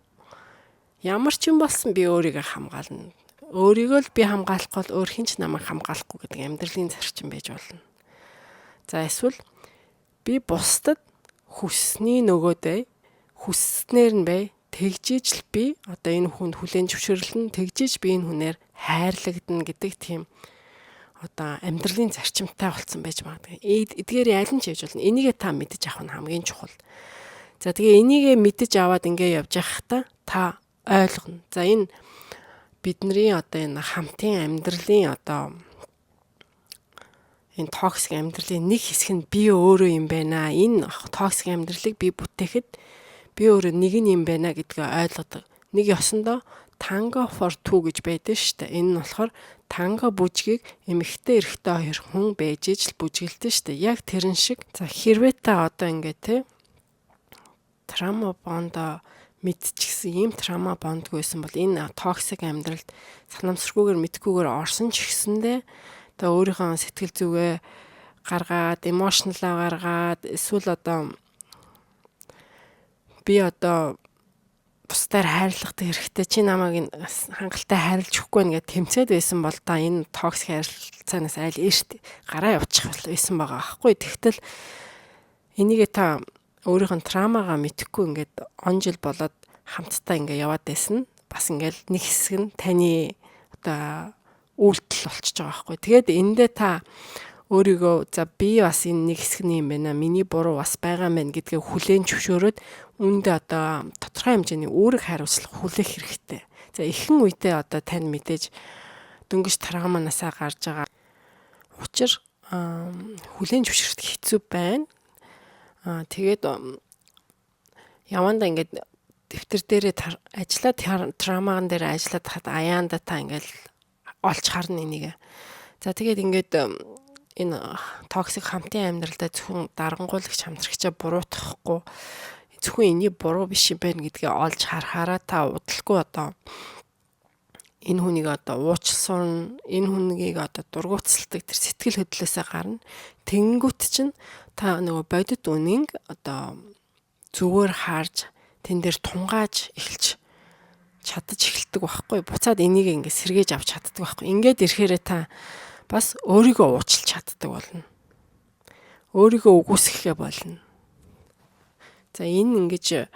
Ямар ч юм болсон би өөрийгөө хамгаална. Өөрийгөө л би хамгаалахгүй бол өөр хэн ч намайг хамгаалахгүй гэдэг амьдралын зарчим байж болно. За, эсвэл би бусдад хүссний нөгөөдөө хүсснээр нь бай, тэгжиж л би одоо энэ хүнд хүлээн зөвшөөрлөн, тэгжиж би энэ хүнээр хайрлагдана гэдэг тийм одоо амьдралын зарчимтай болцсон байж магадгүй. Эдгээр аль нь ч хийж болно. Энийгээ та мэдэж авах нь хамгийн чухал. За, тэгээ энийгээ мэдэж аваад ингээ явж байхдаа та ойлгоно. За, энэ бидний одоо энэ хамтын амьдралын, одоо энэ toxic амьдралын нэг хэсэг нь би өөрөө юм байна. Энэ toxic амьдралыг би бүтээхэд би өөрөө нэг нь юм байна гэдгээ ойлгодог. Нэг ёсондоо tango for two гэж байдаг шүү дээ. Энэ нь болохоор танго бүжгийг эмэгтэй, эрэгтэй хоёр хүн байж иж л бүжгэлдэж шүү дээ. Яг тэрэн шиг. За, хэрвээ та одоо ингээ те trauma bond оо мэдчихсэн, ийм trauma bond гүй байсан бол энэ toxic амьдралд санамсаргүйгээр, мэдэхгүйгээр орсон ч гэсэндээ одоо өөрийнхөө сэтгэл зүгээ гаргаад, emotional аа гаргаад, эсвэл одоо би одоо бусдаар хайрлах хэрэгтэй, чи намайг хангалттай хайрлаж өгөхгүй нэ гэж тэмцээд байсан бол та энэ toxic харилцаанаас аль эрт гараа явуучих байсан байгаа аахгүй. Тэгтэл энийгээ та өөрийнх нь trauma гаа мэдэхгүй ингээд он жил болоод хамтдаа ингээд яваад байсан. Бас ингээд нэг хэсэг нь таны одоо үйлдэл болчихж байгаа байхгүй. Тэгээд эндээ та өөрийгөө за, би бас энэ нэг хэсэг нь юм байна. Миний буруу бас байгаа мэн гэдгээ хүлээн зөвшөөрөөд үүндээ одоо тодорхой хэмжээний үүрэг хариуцлага хүлээх хэрэгтэй. За, ихэнх үедээ одоо тань мэдээж дөнгөж trauma наасаа гарч байгаа учир хүлээн зөвшөөрөхөд хэцүү байна. Тэгээд явандаа ингээд дэвтэр дээрээ ажиллаад, trauma ган дээр ажиллаад хад аяанда та ингээд олж харна энийг. За, тэгээд ингээд энэ toxic хамтын амьдралдаа зөвхөн дарангуулагч хамтрагчаа буруутгахгүй, зөвхөн энэний буруу биш юм байна гэдгээ олж харахаараа та удалгүй одоо энэ хүнийг одоо уучлсан, энэ хүнийг одоо дургуутсалдаг тэр сэтгэл хөдлөлөөсөө гарна. Тэнгүүт чинь та нөгөө бодит үнэн одоо зүгээр харж, тэн дээр тунгааж эхэлж чадаж эхэлдэг байхгүй. Буцаад энийг ингээд сэргээж авч чаддаг байхгүй. Ингээд ирэхээрээ та бас өөрийгөө уучлах чаддаг болно. Өөрийгөө үгүйсгэхээ болно. За, энэ ингэж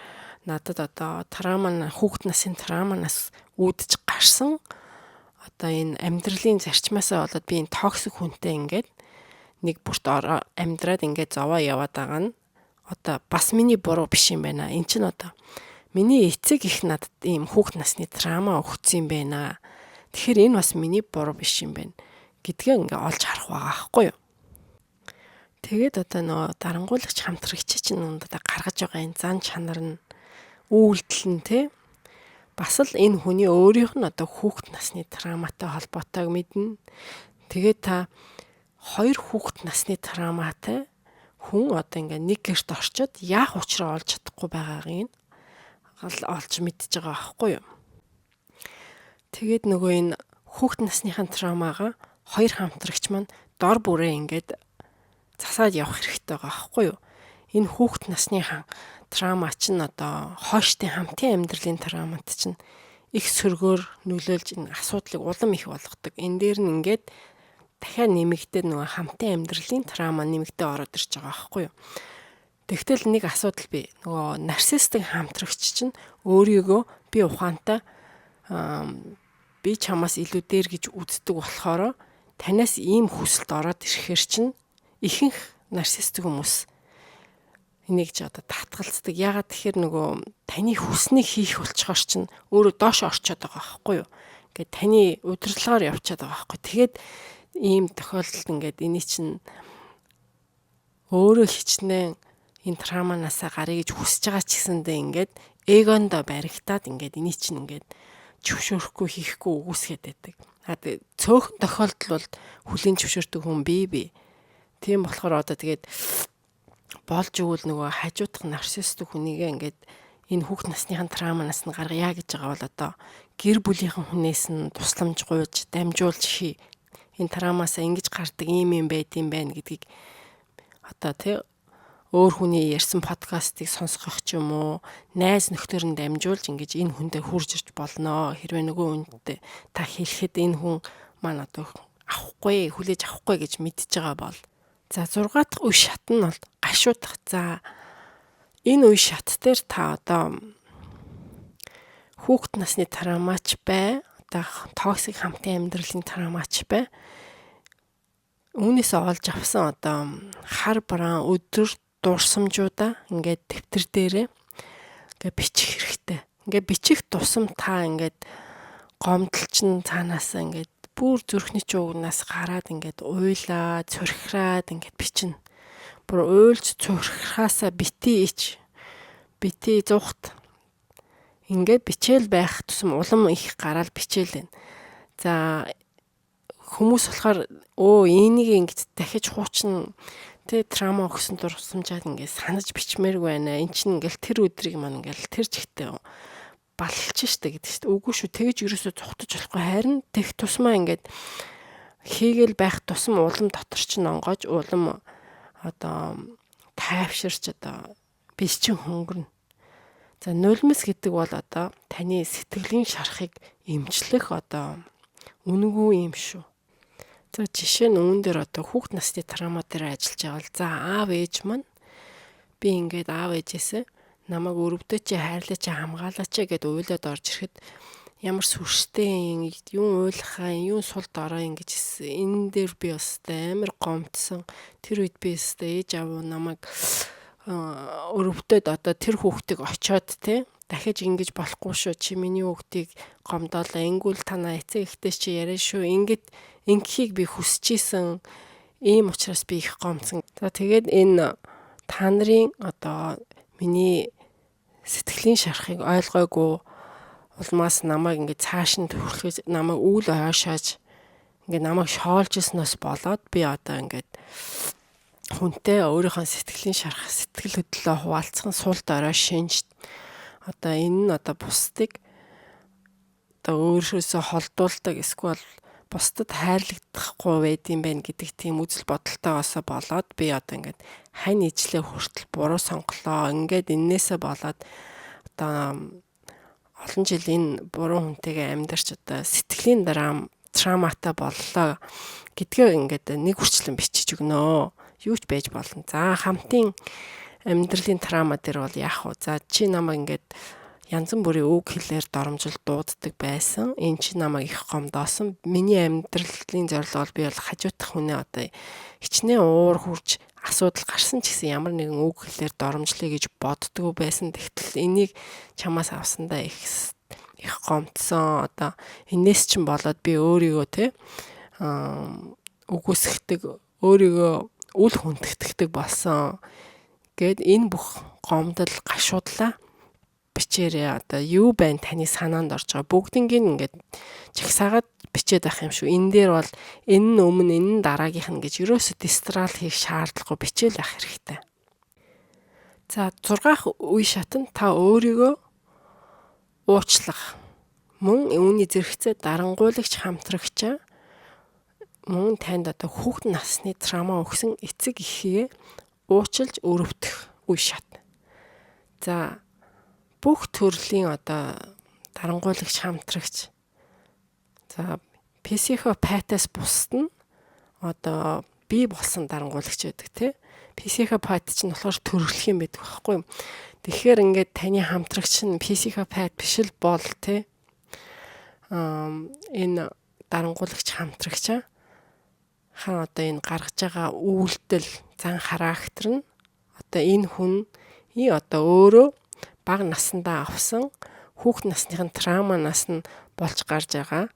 надад одоо trauma, хүүхэд насын trauma наас үүдэж гарсан одоо энэ амьдралын зарчмаасаа болоод би энэ toxic хүнтэй ингээд нэг бүрт амьдраад ингээд зовоо яваад байгаа нь одоо бас миний буруу биш юм байна. Эн чинь одоо миний эцэг их надад ийм хүүхэд насны trauma өгсөн юм байна. Тэгэхээр энэ бас миний буруу биш юм байна гэдгээ ингээ олж харах байгаа байхгүй юу? Тэгээд одоо нөгөө дарангуулагч хамтрагч чинь одоо гаргаж байгаа энэ зан чанар нь, үйлдэл нь те бас л энэ хүний өөрийнх нь одоо хүүхэд насны trauma тай холбоотойг мэднэ. Тэгээд та хоёр хүүхэд насны trauma тай хүн одоо ингээ нэг гэрт орчоод яах учраа олж чадахгүй байгаагийг олж мэдж байгаа байхгүй юу? Тэгээд нөгөө энэ хүүхэд насныхын trauma гаа хоёр хамтрагч маань дор бүрээ ингээд засаад явах хэрэгтэй байгаа байхгүй юу? Энэ хүүхэд насны trauma чинь одоо хойштын хамтын амьдралын trauma т чинь их сөргөөр нөлөөлж, энэ асуудлыг улам их болгодог. Энэ дээр нь ингээд дахиад нэмэгдээд нөгөө хамтын амьдралын trauma нэмэгдээ ороод ирж байгаа байхгүй юу? Тэгтэл нэг асуудал бий. Нөгөө нарциссик хамтрагч чинь өөрийгөө би ухаантай, би чамаас илүү дээр гэж үздэг болохоор танаас ийм хүсэлт ороод ирэхээр чинь ихэнх нарциссик хүмүүс энийг ч одоо татгалздаг. Ягаад тэгэхээр нөгөө таны хүснийг хийх болчхоор чинь өөрөө доош орчоод байгаа байхгүй юу? Ингээд таны удирдлагаар явчаад байгаа байхгүй. Тэгээд ийм тохиолдолд ингээд эний чинь өөрөө хичнээн энэ trauma наасаа гарыг гэж хүсэж байгаа ч гэсэндээ ингээд ego ндоо баригдаад ингээд эний чинь ингээд зөвшөөрөхгүй, хийхгүй, үгүйсгээд байдаг. А цөөхөн тохиолдол бол хүлээн зөвшөөрдөг хүн бий бий. Тийм болохоор одоо тэгээд болж өгвөл нөгөө хажуудах нарциссик хүнийгээ ингээд энэ хүүхд насныхан trauma наас нь гаргая гэж байгаа бол одоо гэр бүлийнхэн хүнээс нь тусламж гуйж, дамжуулж хий. Энэ trauma аас ингэж гардаг ийм юм байд юм байна гэдгийг одоо тий өөр хүний ярьсан подкастыг сонсгох ч юм уу, найз нөхдөр нь дамжуулж ингэж энэ хүндээ хурж ирж болно. Хэрвээ нөгөө хүнтэй та хэлэхэд энэ хүн маань одоо авахгүй, хүлээж авахгүй гэж мэдж байгаа бол. За, 6 дахь үе шат нь бол гашуудах. За, энэ үе шат дээр та одоо хүүхэд насны trauma ч бай, одоо toxic хамтын амьдралын trauma ч бай. Үүнээс олж авсан одоо хар бараан өдөр дурсамжуудаа ингээд дэвтэр дээрээ ингээд бичих хэрэгтэй. Ингээд бичих тусам та ингээд гомдол чинь цаанаасаа ингээд бүр зүрхний чуугнаас гараад ингээд уйлаа, цорхираад ингээд бичнэ. Бүр уйлж цорхихаасаа бити ич. Бити зугт. Ингээд бичээл байх тусам улам их гараал бичээл байна. За хүмүүс болохоор энийг ингэж дахиж хуучин тэ трама өгсөн дурсамжаад ингээд санаж бичмээргүй байна. Эн чинь ингээл тэр өдрийг маань ингээл тэр чигтээ баллж штэ гэдэг штэ. Үгүй шүү, тэгэж ерөөсөө зугтаж болохгүй. Харин тех тусмаа ингээд хийгээл байх тусам улам дотор чинь онгоож, улам одоо тайвширч одоо биш чинь хөнгөрнө. За нулимс гэдэг бол одоо таны сэтгэлийн шарахыг эмчлэх одоо үнэгүй юм шүү. За жишээ нь үүн дээр одоо хүүхд насны трама дээр ажиллаж байгаа бол за аав ээж маань би ингээд аав ээжээсээ намайг өрөвдөө чи хайрлаа чи хамгаалаа чи гэд уйлаад орж ирэхэд ямар сүрштэй юм уйлахаа юм сул дорой ингэж энэ дээр би бас амар гомдсон. Тэр үед би өстой ээж аав намайг өрөвдөд одоо тэр хүүхдийг очиод те дахиж ингэж болохгүй шүү, чи миний хүүхдийг гомдоолоо, ингүүл танаа эцэг эхтэй чи яриа шүү, ингээд ингэхийг би хүсэж исэн, ийм учраас би их гомдсон. За тэгээд энэ та нарын одоо миний сэтгэлийн шарахыг ойлгоогүй улмаас намайг ингээд цааш нь төрөхөж намайг үйл ойшоож ингээд намайг шоолж ирснээс болоод би одоо ингээд хүнтэй өөрийнхөө сэтгэлийн шарах сэтгэл хөдлөлөө хуваалцсан сул дорой шинж одоо энэ нь одоо бусдыг одоо өөрөөсөө холдуулдаг эсвэл бусдад хайрлагдахгүй байд юм байна гэдэг тийм үзэл бодолтойгоосоо болоод би одоо ингээд хань ижлээ хүртэл буруу сонголоо. Ингээд эннээсээ болоод одоо олон жил энэ буруу хүнтэйгээ амьдарч одоо сэтгэлийн травматай боллоо гэдгээ ингээд нэг хүрчлэн бичиж өгнө. Юу ч байж болно. За хамтын амьдралын трама дээр бол яах вэ? За чи намайг ингээд янз бүрийн үг хэлээр доромжил дууддаг байсан. Энэ чи намайг их гомдоосон. Миний амьдралын зорилго бол би бол хажуудах хүнээ одоо хичнээн уур хурж асуудал гарсан ч гэсэн ямар нэгэн үг хэлээр доромжлоё гэж боддгоо байсан. Тэгтэл энийг чамаас авсандаа их их гомдсон. Одоо энээс чинь болоод би өөрийгөө те үгүйсгдэг, өөрийгөө үл хүндэтгдэг болсон. Гэт энэ бүх гомдол гашуудлаа бичээрэй. Одоо юу байна таны санаанд орж байгаа бүгднийг ингээд чагсаагаад бичээд байх юм шүү. Энэ дээр бол энэ нь өмнө, энэ нь дараагийнх нь гэж ерөөсө дистрал хийх шаардлагагүй, бичээл байх хэрэгтэй. За 6 дахь үе шат нь та өөрийгөө уучлах. Мөн үүний зэрэгцээ дарангуйлагч хамтрагчаа мөн танд одоо хүүхэд насны трама өгсөн эцэг эхээ уучлж өрөвдөх үе шат. За бүх төрлийн одоо дарангуйлагч хамтрагч за психопатаас бусад нь одоо бий болсон дарангуйлагч байдаг тий. Психопат чинь болохоор төрөлх юм байдаг байхгүй юу? Тэгэхээр ингээд таны хамтрагч нь психопат биш л бол тий. Энэ дарангуйлагч хамтрагч хаан одоо энэ гаргаж байгаа үйлдэл зан характер нь одоо энэ хүн одоо өөрөө бага насндаа авсан хүүхэд насныхын травманаас нь болж гарч байгаа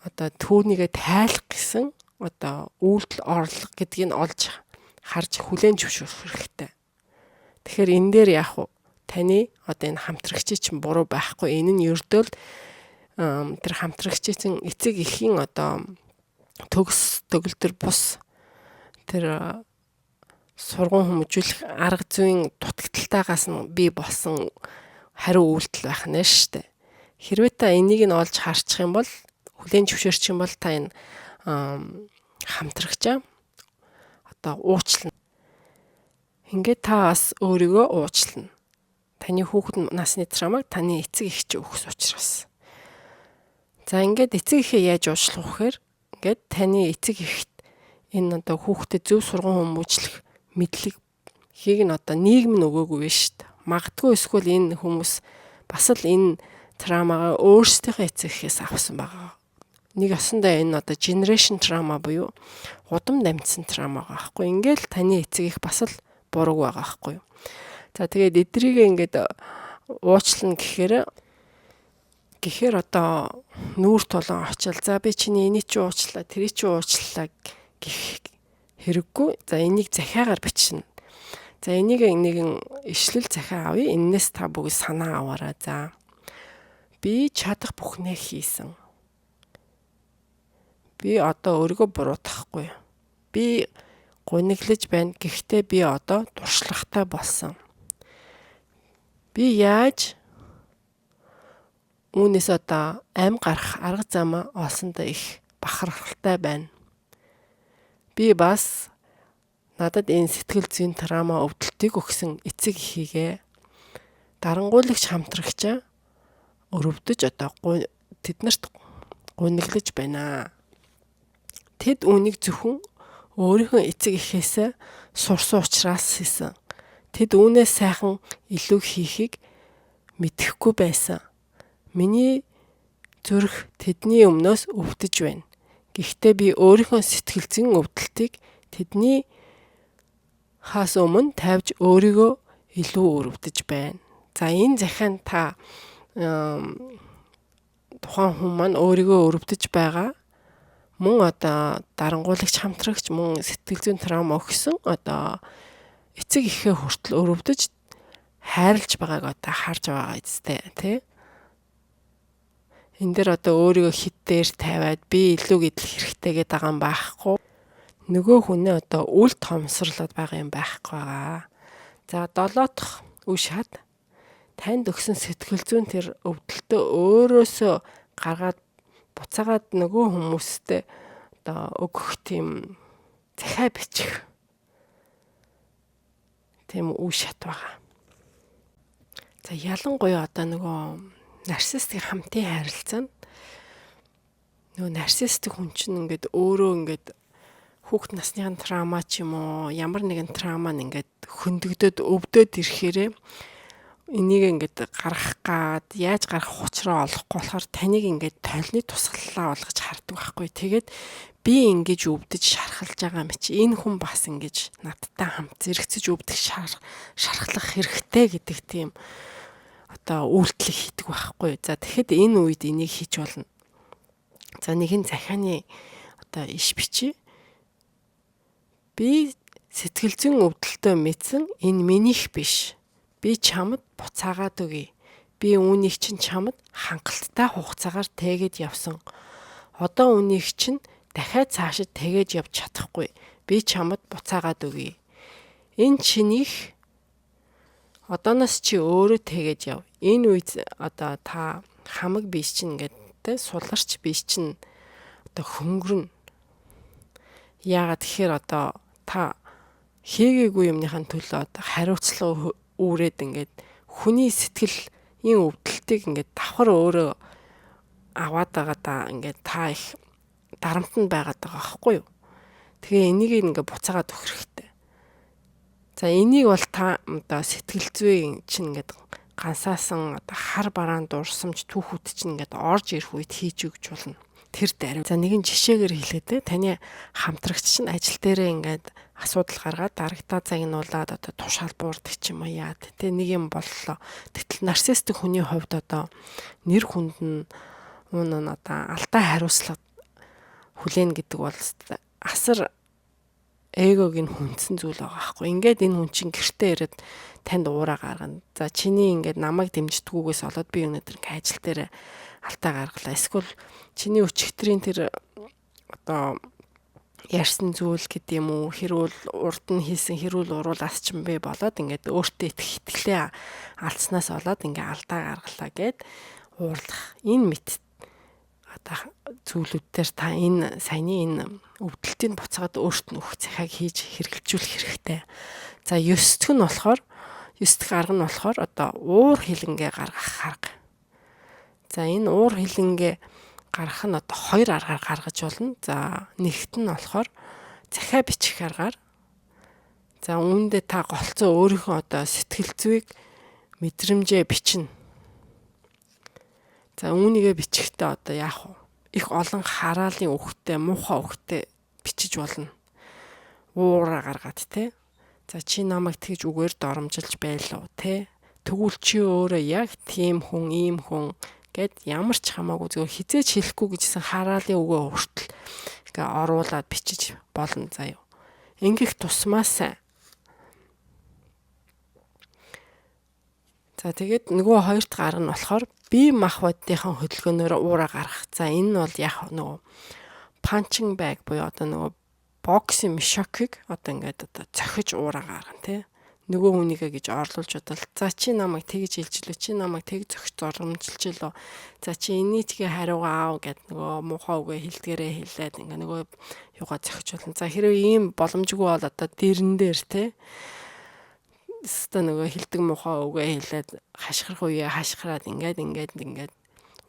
одоо түүнийгээ тайлах гэсэн одоо үйлдэл орлого гэдгийг нь олж харж хүлээн зөвшөөрөх хэрэгтэй. Тэгэхээр энэ дээр яах вэ? Таны одоо энэ хамтрагчийн чинь буруу байхгүй. Энэ нь ердөөл тэр хамтрагчийн эцэг эхийн одоо төгс төгөлдөр бус тэр сурган хүмүүжүүлэх арга зүйн дутагдaltaйгаас нь бий болсон хариу үйлдэл байх нэ штэ. Хэрвээ та энийг нь олж харчих юм бол, хүлээн зөвшөөрчих юм бол та энэ хамтрагчаа одоо уучлана. Ингээд та бас өөрийгөө уучлана. Таны хүүхэд насны травмаг таны эцэг эх чинь өгсөн учраас. За ингээд эцэг эхээ яаж уучлах вэ гэхээр ингээд таны эцэг эхэд энэ одоо хүүхдэд зөв сурган хүмүүжлэх мэдлэг хийг нь одоо нийгэм нь өгөөгүй байж шүү дээ. Магадгүй эсвэл энэ хүмүүс бас л энэ травмагаа өөрсдийнхөө эцэг эхээс авсан байгаа. Нэг осондоо энэ одоо generation trauma буюу удам дамжсан трама байгаа байхгүй. Ингээл таны эцэг их бас л бурууг байгаа байхгүй юу. За тэгээд эдрийг ингээд уучлана гэхээр одоо нүүр тулан очил. За би чиний энийг чи уучлаа, тэрийг чи уучлаа гэх хэрэггүй. За энийг захиагаар бичнэ. За энийг нэгэн ишлэл захиа авъя. Эннээс та бүгд санаа аваарай. За би чадах бүхнээ хийсэн. Би одоо өөрийгөө буруутгахгүй. Би гуниглаж байна. Гэхдээ би одоо туршлагатай болсон. Би яаж үүнээс одоо ам гарах арга замаа олсондоо их бахархалтай байна. Би бас надад энэ сэтгэл зүйн трама өвдөлтийг өгсөн эцэг эхийгээ дарангуйлагч хамтрагчаа өрөвдөж одоо тэднэрт гуниглаж байна. Тэд үүнийг зөвхөн өөрийнхөө эцэг эхээсээ сурсан учраас хийсэн. Тэд үүнээс сайхан илүү хийхийг мэдэхгүй байсан. Миний зүрх тэдний өмнөөс өвдөж байна. Гэхдээ би өөрийнхөө сэтгэл зүйн өвдөлтийг тэдний хаас өмнө тавьж өөрийгөө илүү өрөвдөж байна. За энэ захианд та тухайн хүн маань өөрийгөө өрөвдөж байгаа. Мөн одоо дарангуулагч хамтрагч мөн сэтгэл зүйн травма өгсөн одоо эцэг эхээ хүртэл өрөвдөж хайрлаж байгааг одоо харж байгаа үстэй тий. Энэ дээр одоо өөрийгөө хит дээр тавиад би илүү гэдэл хэрэгтэй гэдэг байгаа юм байхгүй. Нөгөө хүнээ одоо үл томсорлоод байгаа юм байхгүй байгаа. За долоо дахь үе шат танд өгсөн сэтгэл зүйн тэр өвдөлтөө өөрөөсөө гаргаад буцаагаад нөгөө хүмүүстэй одоо өгөх тийм захиа бичих тийм үе шат байгаа. За ялангуяа одоо нөгөө нарциссик хамтын харилцаа нь нөгөө нарциссик хүн чинь ингээд өөрөө ингээд хүүхд насныхын трама ч юм уу ямар нэгэн трама нь ингээд хөндөгдөд өвдөд ирэхээрээ энийг ингээд гаргах гад яаж гаргах учраа олохгүй болохоор таныг ингээд толны тусгаллаа болгож хардаг байхгүй. Тэгээд би ингэж өвдөж шархалж байгаа юм чи энэ хүн бас ингэж надтай хамт зэрэгцэж өвдөх шархлах хэрэгтэй гэдэг тийм одоо үйлдэл хийдэг байхгүй. За тэгэхэд энэ үед энийг хийж болно. За нэгэн захианы одоо иш бичээ. Би сэтгэл зүйн өвдөлтөө мэдсэн энэ минийх биш. Би чамд буцаагаад өгье. Би үүнийг чинь чамд хангалттай хугацаагаар тээгээд явсан. Одоо үүнийг чинь дахиад цаашид тээгээд явж чадахгүй. Би чамд буцаагаад өгье. Энэ чинийх одооноос чи өөрөө тээгээд яв. Энэ үед одоо та хамаг бие чинь ингээд те суларч бие чинь одоо хөнгөрнө. Яагаад тэгэхээр одоо та хийгээгүй юмныхаа төлөө одоо хариуцлага үүрээд ингээд хүний сэтгэлийн өвдөлтийг ингээд давхар өөрөө аваад байгаа да ингээд та их дарамтанд байгаад байгаа байхгүй юу. Тэгээ энийг ингээд буцаагаад өгөх хэрэгтэй. За энийг бол та одоо сэтгэл зүйн чинь ингээд гансаасан одоо хар бараан дурсамж түүхүүд чинь ингээд орж ирэх үед хийж өгч болно. Тэр даруй. За нэгэн жишээгээр хэлээд те таны хамтрагч чинь ажил дээрээ ингээд асуудал гаргаад дарагтаа загнуулаад одоо тушаал буурдаг ч юм уу яа те нэг юм боллоо. Гэтэл нарциссик хүний хувьд одоо нэр хүнд нь уун нь одоо алдаа хариуцлага хүлээн гэдэг бол асар эгог нь хүндсэн зүйл байгаа байхгүй. Ингээд энэ хүн чинь гэртээ ирээд танд уураа гаргана. За чиний ингээд намайг дэмждэггүйгээс олоод би өнөөдөр ингээд ажил дээр алдаа гаргалаа. Эсвэл чиний өчигдрийн тэр одоо ярьсан зүйл гэдэг юм уу хэрүүл урд нь хийсэн хэрүүл уруулаас ч юм бэ болоод ингээд өөртөө итгэх итгэлээ алдснаас болоод ингээд алдаа гаргалаа гэд уурлах энэ мэт одоо зүйлүүд дээр та энэ саяны энэ өвдөлтийг буцаагаад өөрт нь өгөх захиаг хийж хэрэгжүүлэх хэрэгтэй. За 9 дэх нь болохоор 9 дэх арга нь болохоор одоо уур хилэнгээ гаргах арга. За энэ уур хилэнгээ гаргах нь одоо хоёр аргаар гаргаж болно. За нэгт нь болохоор захиа бичих аргаар. За үүндээ та голцоо өөрийнхөө одоо сэтгэл зүйг мэдрэмжээ бичнэ. За үүнийгээ бичихтэй одоо яах вэ? Их олон хараалын үхтэй, муухай үхтэй бичиж болно. Уураа гаргаад те. За, чи намайг тэгж үгээр доромжилж байлуу те. Тэгвэл чи өөрөө яг тийм хүн, ийм хүн гэд ямар ч хамаагүй зөв хизээч хэлэхгүй гэжсэн хараалын үгээ хүртэл ингээ оруулаад бичиж болно заяа. Ингэх тусмаасаа. За, тэгээд нөгөө хоёр дахь арга нь болохоор бие махбодынхон хөдөлгөөнөөр уураа гаргах. За, энэ нь бол яг нөгөө punching bag буюу одоо нөгөө боксing мешокийг одоо ингээд одоо цохиж уураа гаргана тий. Нөгөө хүнийгээ гэж орлуулж бодвол, за, чи намайг тэгж хэлжлээ, чи намайг тэг зөгч зоргомжилж лөө. За, чи энэний тгээ хариугаа аав гэд нөгөө муухай үгээ хэлдгээрээ хэлээд ингээ нөгөө юугаа зөгч болно. За, хэрвээ ийм боломжгүй бол одоо дэрэн дээр тий өстө нөгөө хилдэг муухай үгээ хэлээд хашгирах үеэ хашгираад ингээд ингээд ингээд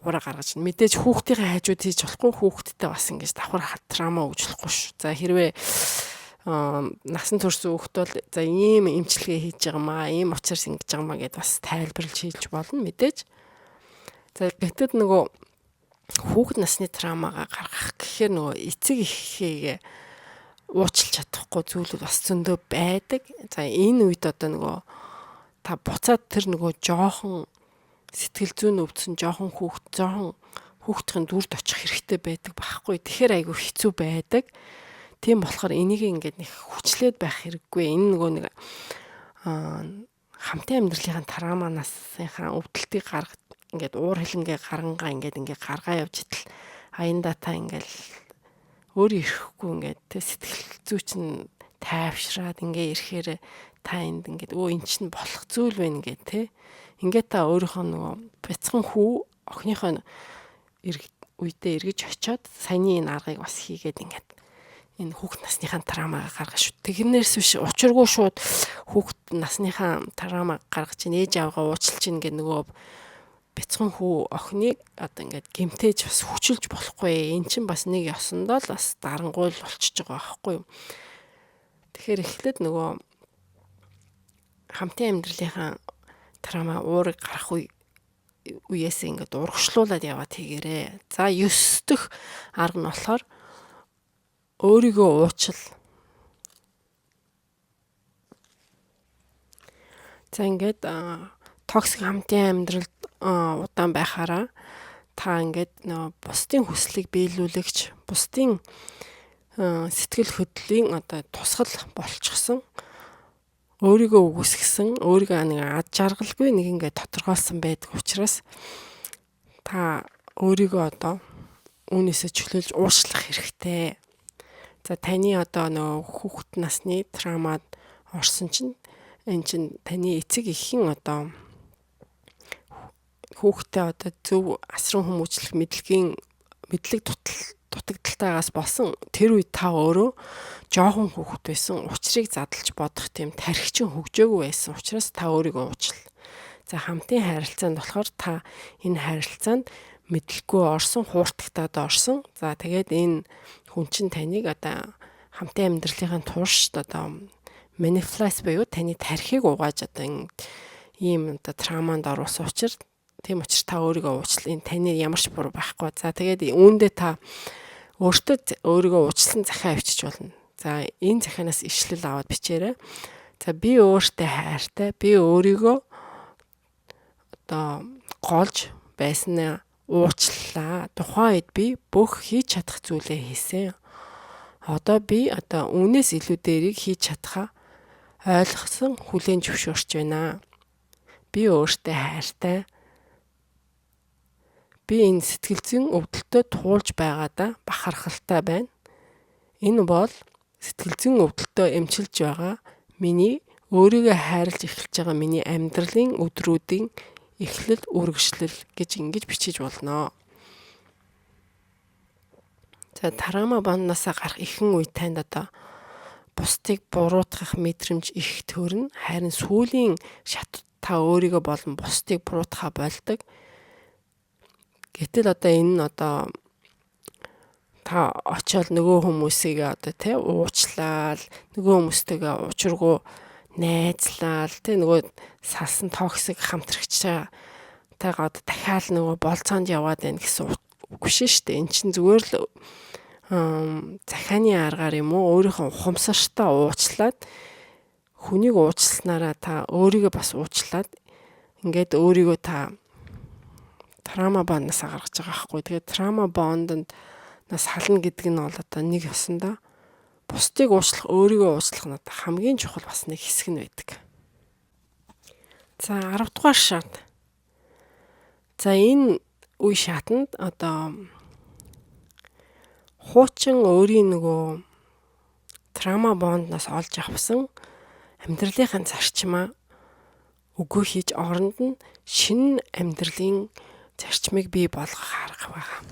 ураа гаргаж. Мэдээж хүүхдийн хажууд хийж болохгүй, хүүхдтэй бас ингэж давхар трама өгч болохгүй ш. За, хэрвээ насан турш хүүхд бол за ийм эмчилгээ хийж байгаа маа, ийм учраас ингэж байгаа маа гэд бас тайлбарлаж хийж болно мэдээж. За, гэтэл нөгөө хүүхэд насны травмагаа гаргах гэхээр нөгөө эцэг эхээгээ уучлах чадахгүй зүйлүүд бас зөндөө байдаг. За, энэ үед одоо нөгөө та буцаад тэр нөгөө жоохон сэтгэл зүйн өвдсөн жоохон хүүхд, жоохон хүүхдийн дүрд очих хэрэгтэй байдаг байхгүй. Тэгэхээр айгүй хэцүү байдаг. Тийм болохоор энийг ингээд нэг хүчлээд байх хэрэггүй. Энэ нөгөө нэг хамтын амьдралын травманасынхаа өвдөлтийг гаргах ингээд уур хилэнгээ гарангаа ингээд ингээд гаргаа явж итэл аянда та ингээд өөр ирэхгүй ингээд тэ сэтгэл зүй чинь тайвшраад ингээ ирэхээр та энд ингээд өө эн чинь болох зүйл байна ингээд тэ ингээд та өөрийнхөө нөгөө бяцхан хүү охиныхоо үедээ эргэж очиод саяны энэ аргыг бас хийгээд ингээд энэ хүүхд насныхаа травмагаа гаргах шүү. Тэгнээс биш учиргүй шууд хүүхд насныхаа травма гаргаж чинь ээж аваагаа уучлал чинь ингээд нөгөө бяцхан хүү охиныг одоо ингээд гэмтээж бас хүчилж болохгүй. Эн чинь бас нэг ёсондоо л бас дарангуйл болчихж байгаа байхгүй юу. Тэгэхээр эхлээд нөгөө хамтын амьдралынхаа трама уурыг гарах үеэсээ ингээд урагшлуулад яваад хийгээрээ. За, 9 дэх арга нь болохоор өөрийгөө уучил. За, ингээд токсик хамтын амьдралд удаан байхаараа та ингээд нөгөө бусдын хүслийг биелүүлэгч, бусдын сэтгэл хөдлөлийн одоо тусгал болчихсон, өөрийгөө үгүйсгэсэн, өөрийгөө нэг ад жаргалгүй нэг ингээд тодорхойлсон байдаг учраас та өөрийгөө одоо үүнээсээ чөлөөлж уучлах хэрэгтэй. За, таны одоо нөгөө хүүхэд насны травмад орсон чинь энэ чинь таны эцэг эхийн одоо хүүхдээ одоо зөв асран хүмүүжлэх мэдлэгийн мэдлэг дутагдалтайгаас болсон тэр үед та өөрөө жоохон хүүхэд байсан, учрыг задлж бодох тийм тархичин хөгжөөгүй байсан учраас та өөрийгөө уучлал. За, хамтын харилцаанд болохоор та энэ харилцаанд мэдлэггүй орсон, хууртагтаад орсон. За, тэгээд энэ хүн чинь таныг одоо хамтын амьдралын туршид одоо манифлас буюу таны тархийг угааж одоо ийм одоо травманд оруулсан учраас, тийм учраас та өөрийгөө уучлал. Энэ таны ямар ч буруу байхгүй. За, тэгээд үүндээ та өөртөө өөрийгөө уучлсан захиа авчиж болно. За, энэ захианаас ишлэл аваад бичээрэй. За, би өөртөө хайртай. Би өөрийгөө одоо голж байснаа уучлалаа. Тухайн үед би бүх хийж чадах зүйлээ хийсэн. Одоо би одоо үүнээс илүү дээрийг хийж чадхаа ойлгосон, хүлээн зөвшөөрч байна. Би өөртөө хайртай. Би энэ сэтгэл зүйн өвдөлтөд туулж байгаадаа бахархалтай байна. Энэ бол сэтгэл зүйн өвдөлтөө эмчилж байгаа миний өөрийгөө хайрлаж эхэлж байгаа миний амьдралын өдрүүдийн эхлэл, үргэлжлэл гэж ингэж бичиж болно. За, трама бонноосоо гарах ихэнх үе танд одоо бусдыг буруутгах мэдрэмж их төрнө. Харин сүүлийн шат та өөрийгөө болон бусдыг буруутгахаа болдог. Гэтэл одоо энэ нь одоо та очиод нөгөө хүмүүсийг одоо тий уучлаал, нөгөө хүмүүстэйгээ учиргүй найзлаал, тий нөгөө салсан токсик хамтрагчтайгаа одоо дахиад нөгөө болцоонд яваад байна гэсэн үг биш шүү дээ. Эн чинь зүгээр л захианы аргаар юм уу өөрийнхөө ухамсартаа уучлаад Хүнийг уучласнараа та өөрийгөө бас уучлаад ингээд өөрийгөө та trauma bond -аас гаргаж байгаа байхгүй. Тэгээд trauma bond -оос сална гэдэг нь бол одоо нэг ёсондоо бусдыг уучлах, өөрийгөө уучлах нь одоо хамгийн чухал бас нэг хэсэг нь байдаг. За, 10 дугаар шат. За, энэ үе шатанд одоо хуучин өөрийн нөгөө trauma bond -оос олж авсан амьдралынхаа зарчмаа үгүй хийж, оронд нь шинэ амьдралын зарчмыг бий болгох арга байна.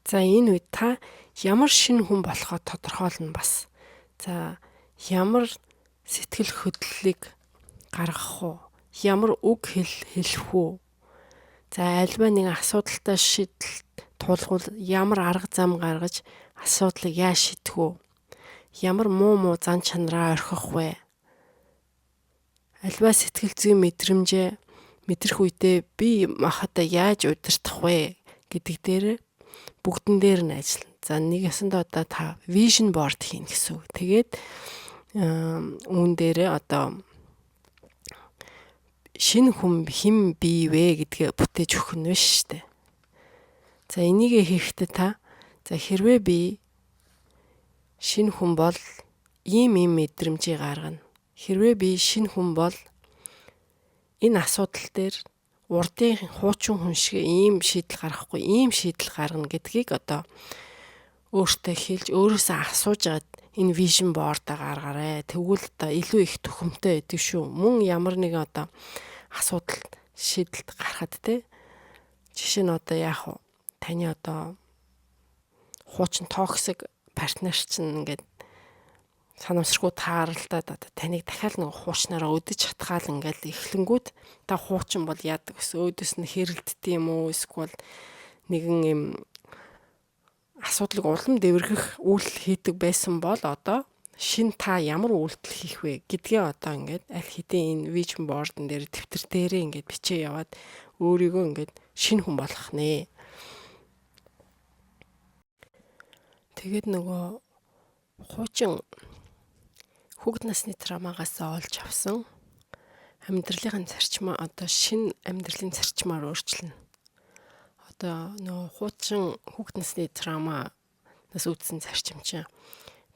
За, энэ үед та ямар шинэ хүн болохоо тодорхойлно бас. За, ямар сэтгэл хөдлөлийг гаргах уу? Ямар үг хэлэх үү? За, аливаа нэгэн асуудалтай шийдэл тулгуул ямар арга зам гаргаж асуудлыг яаж шийдэх үү? Ямар муу муу зан чанараа орхих вэ? Аливаа сэтгэл зүйн мэдрэмжээ мэдрэх үедээ бие махбодоо яаж удирдах вэ гэдэг дээр, бүгдэн дээр нь ажиллана. За, нэг ёсондоо одоо та vision board хийнэ гэсэн үг. Тэгээд үүн дээрээ одоо шинэ хүн хэн бий вэ гэдгээ бүтээж өгөх нь биш шүү дээ. За, энийгээ хийхдээ та за, хэрвээ би шинэ хүн бол ийм ийм мэдрэмжийг гаргана. Хэрвээ би шинэ хүн бол энэ асуудал дээр урдын хуучин хүн шиг ийм шийдэл гаргахгүй, ийм шийдэл гаргана гэдгийг одоо өөртөө хэлж, өөрөөсөө асууж агаад энэ vision board -аа гаргаарай. Тэгвэл одоо илүү их төхөмтэй байдаг шүү. Мөн ямар нэгэн одоо асуудал шийдэлд гарахад, те, жишээ нь одоо яах вэ? Таны одоо хуучин toxic partner чинь ингээд санамсаргүй тааралдаад одоо таныг дахиад нэг хуучнаараа өдөж чатгаал ингээл эхлэнгүүд та хуучин бол яадаг гэсэн, өөдөөс нь хэрэлддэг юм уу, эсвэл нэгэн юм асуудлыг улам дэвэргэх үйлдэл хийдэг байсан бол одоо шинэ та ямар үйлдэл хийх вэ гэдгээ одоо ингээд аль хэдийн энэ vision board -н дээр, дэвтэр дээрээ ингээд бичээ яваад өөрийгөө ингээд шинэ хүн болгох нэ. Тэгээд нөгөө хуучин хүүхэд насны trauma гаас олж авсан амьдралын зарчмаа одоо шинэ амьдралын зарчмаар өөрчилнө. Одоо нөгөө хуучин хүүхэд насны trauma -наас үүдсэн зарчим чинь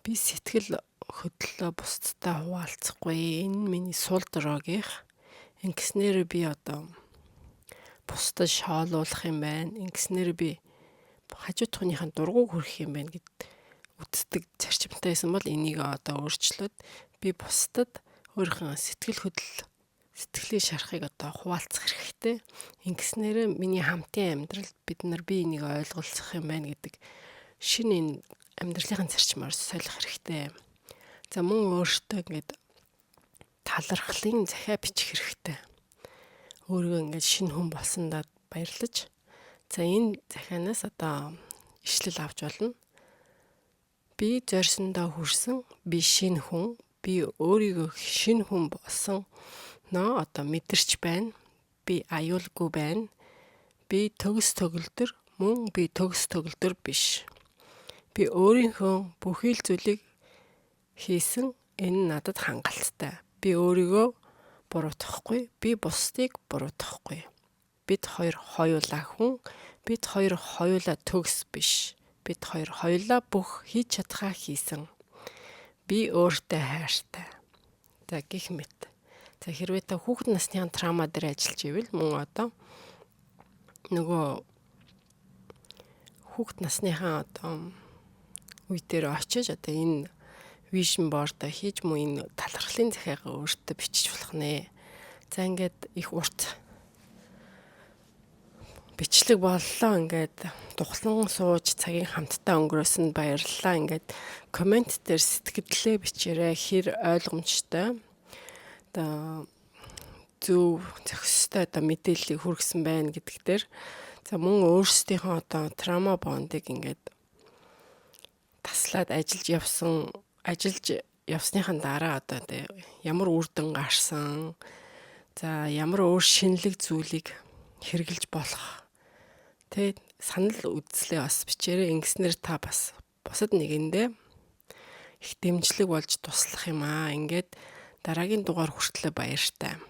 би сэтгэл хөдлөлөө бусдтай хуваалцахгүй. Энэ миний сул доройгийнх. Ингэснээр би одоо бусдад шоолуулах юм байна. Ингэснээр би хажуу тухныхаа дургүйг хүргэх юм байна гэд үздэг зарчимтай байсан бол энийг одоо өөрчлөөд би бусдад өөрийнхөө сэтгэл хөдлөл, сэтгэлийн шарахыг одоо хуваалцах хэрэгтэй. Ингэснээр миний хамтын амьдрал бид нар бие энийг ойлголцох юм байна гэдэг шинэ энэ амьдралын зарчмаар солих хэрэгтэй. За, мөн өөртөө ингээд талархлын захиа бичих хэрэгтэй. Өөрийгөө ингээд шинэ хүн болсондоо баярлаж, за, энэ захианаас одоо ишлэл авч болно. Би зорьсондоо хүрсэн, би шинэ хүн, би өөрийгөө шинэ хүн болсон нөө одоо мэдэрч байна. Би аюулгүй байна. Би төгс төгөлдөр, мөн би төгс төгөлдөр биш. Би өөрийнхөө бүхий л зүйлийг хийсэн. Энэ надад хангалттай. Би өөрийгөө буруутгахгүй, би бусдыг буруутгахгүй. Бид хоёр хоёулаа хүн, бид хоёр хоёулаа төгс биш. Бид хоёр хоёулаа бүх хийж чадхаа хийсэн. Би өөртөө хайртай. За, гэх мэт. За, хэрвээ та хүүхэд насны trauma дээр ажиллаж ивэл мөн одоо нөгөө хүүхэд насныхаа одоо үе дээр очиж одоо энэ vision board хийж, мөн энэ талархлын захиагаа өөртөө бичиж болох нэ. За, ингээд их урт бичлэг боллоо. Ингээд тухлан сууж цагийн хамтдаа өнгөрөөсөнд баярлалаа. Ингээд comment дээр сэтгэлдээ бичээрэй. Хэр ойлгомжтой, одоо зөв зохистой одоо мэдээллийг хүргэсэн байна гэдэг дээр. За, мөн өөрсдийнхөө одоо trauma bond -ыг ингээд таслаад ажиллаж явсныхан дараа одоо ямар үр дүн гарсан, за, ямар өөр шинэлэг зүйлийг хэрэглэж болох, тэ, санал үзлээ бас бичээрэй. Ингэснээр та бас бусад нэгэндээ их дэмжлэг болж туслах юм аа. Ингээд дараагийн дугаар хүртлээр баяртай.